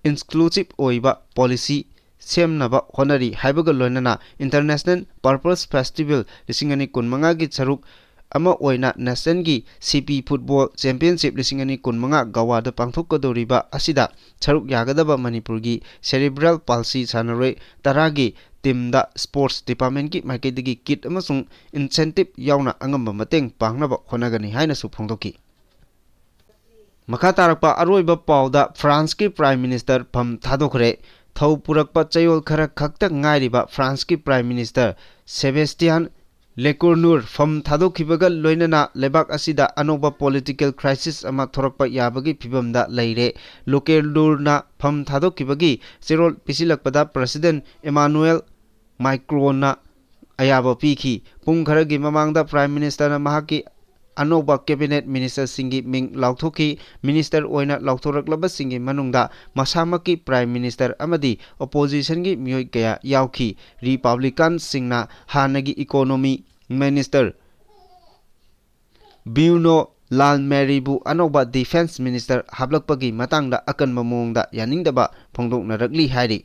ꯏꯟꯀ꯭ꯂꯨꯁꯤꯞ ꯑꯣꯏꯕ ꯄꯣꯂꯤꯁꯤ ꯁꯦꯝꯅꯕ ꯍꯣꯠꯅꯔꯤ ꯍꯥꯏꯕꯒ ꯂꯣꯏꯅꯅ, ꯏꯟꯇꯔꯅꯦꯁꯅꯦꯜ ꯄꯔꯄꯜꯁ ꯐꯦꯁꯇꯤꯚꯦꯜ ꯂꯤꯁꯤꯡ ꯑꯅꯤ ꯀꯨꯟꯃꯉꯥꯒꯤ ꯁꯔꯨꯛ ꯑꯃ ꯑꯣꯏꯅ ꯅꯦꯁꯅꯦꯜꯒꯤ ꯁꯤ ꯄꯤ ꯐꯨꯠꯕꯣꯜ ꯆꯦꯝꯄꯤꯌꯟꯁꯤꯞ ꯂꯤꯁꯤꯡ ꯑꯅꯤ ꯀꯨꯟꯃꯉꯥ ꯒꯋꯥꯗ ꯄꯥꯡꯊꯣꯛꯀꯗꯧꯔꯤꯕ ꯑꯁꯤꯗ ꯁꯔꯨꯛ ꯌꯥꯒꯗꯕ ꯃꯅꯤꯄꯨꯔꯒꯤ ꯁꯦꯔꯤꯕ꯭ꯔꯦꯜ ꯄꯥꯜꯁꯤ ꯁꯥꯟꯅꯔꯣꯏ ꯇꯔꯥꯒꯤ ꯇꯤꯝꯗ ꯁ꯭ꯄꯣꯔꯠꯁ ꯗꯤꯄꯥꯔꯠꯃꯦꯟꯠꯀꯤ ꯃꯥꯏꯀꯩꯗꯒꯤ ꯀꯤꯠ ꯑꯃꯁꯨꯡ ꯏꯟꯁꯦꯟꯇꯤꯚ ꯌꯥꯎꯅ ꯑꯉꯝꯕ ꯃꯇꯦꯡ ꯄꯥꯡꯅꯕ ꯍꯣꯠꯅꯒꯅꯤ ꯍꯥꯏꯅꯁꯨ ꯐꯣꯡꯗꯣꯛꯈꯤ꯫ ꯃꯈꯥ ꯇꯥꯔꯛꯄ ꯑꯔꯣꯏꯕ ꯄꯥꯎꯗ, ꯐ꯭ꯔꯥꯟꯁꯀꯤ ꯄ꯭ꯔꯥꯏꯝ ꯃꯤꯅꯤꯁꯇꯔ ꯐꯝ ꯊꯥꯗꯣꯛꯈ꯭ꯔꯦ꯫ ꯊꯧ ꯄꯨꯔꯛꯄ ꯆꯌꯣꯜ ꯈꯔ ꯈꯛꯇ ꯉꯥꯏꯔꯤꯕ ꯐ꯭ꯔꯥꯟꯁꯀꯤ ꯄ꯭ꯔꯥꯏꯝ ꯃꯤꯅꯤꯁꯇꯔ ꯁꯦꯕꯦꯁꯇꯤꯌꯥꯟ ꯂꯦꯀꯨꯔꯅꯨꯔ ꯐꯝ ꯊꯥꯗꯣꯛꯈꯤꯕꯒ ꯂꯣꯏꯅꯅ ꯂꯩꯕꯥꯛ ꯑꯁꯤꯗ ꯑꯅꯧꯕ political crisis ꯑꯃ ꯊꯣꯔꯛꯄ ꯌꯥꯕꯒꯤ ꯐꯤꯕꯝꯗ ꯂꯩꯔꯦ꯫ ꯂꯦꯀꯨꯔꯅꯨꯔꯅ ꯐꯝ ꯊꯥꯗꯣꯛꯈꯤꯕꯒꯤ ꯆꯦꯔꯣꯜ ꯄꯤꯁꯤꯜꯂꯛꯄꯗ President Emmanuel Macronꯅ ꯑꯌꯥꯕ ꯄꯤꯈꯤ꯫ ꯄꯨꯡ ꯈꯔꯒꯤ ꯃꯃꯥꯡꯗ Prime Ministerꯅ ꯃꯍꯥꯛꯀꯤ ꯑꯅꯧꯕ cabinet ministerꯁꯤꯡꯒꯤ ꯃꯤꯡ ꯂꯥꯎꯊꯣꯛꯈꯤ꯫ Minister ꯑꯣꯏꯅ ꯂꯥꯎꯊꯣꯔꯛꯂꯕꯁꯤꯡꯒꯤ ꯃꯅꯨꯡꯗ ꯃꯁꯥꯃꯛꯀꯤ Prime Minister ꯑꯃꯗꯤ oppositionꯒꯤ ꯃꯤꯑꯣꯏ ꯀꯌꯥ ꯌꯥꯎꯈꯤ꯫ Republicanꯁꯤꯡꯅ ꯍꯥꯟꯅꯒꯤ economy minister Bruno Le Maire ꯕꯨ ꯑꯅꯧꯕ defence minister ꯍꯥꯞꯂꯛꯄꯒꯤ ꯃꯇꯥꯡꯗ ꯑꯀꯟꯕ ꯃꯑꯣꯡꯗ ꯌꯥꯅꯤꯡꯗꯕ ꯐꯣꯡꯗꯣꯛꯅꯔꯛꯂꯤ ꯍꯥꯏꯔꯤ꯫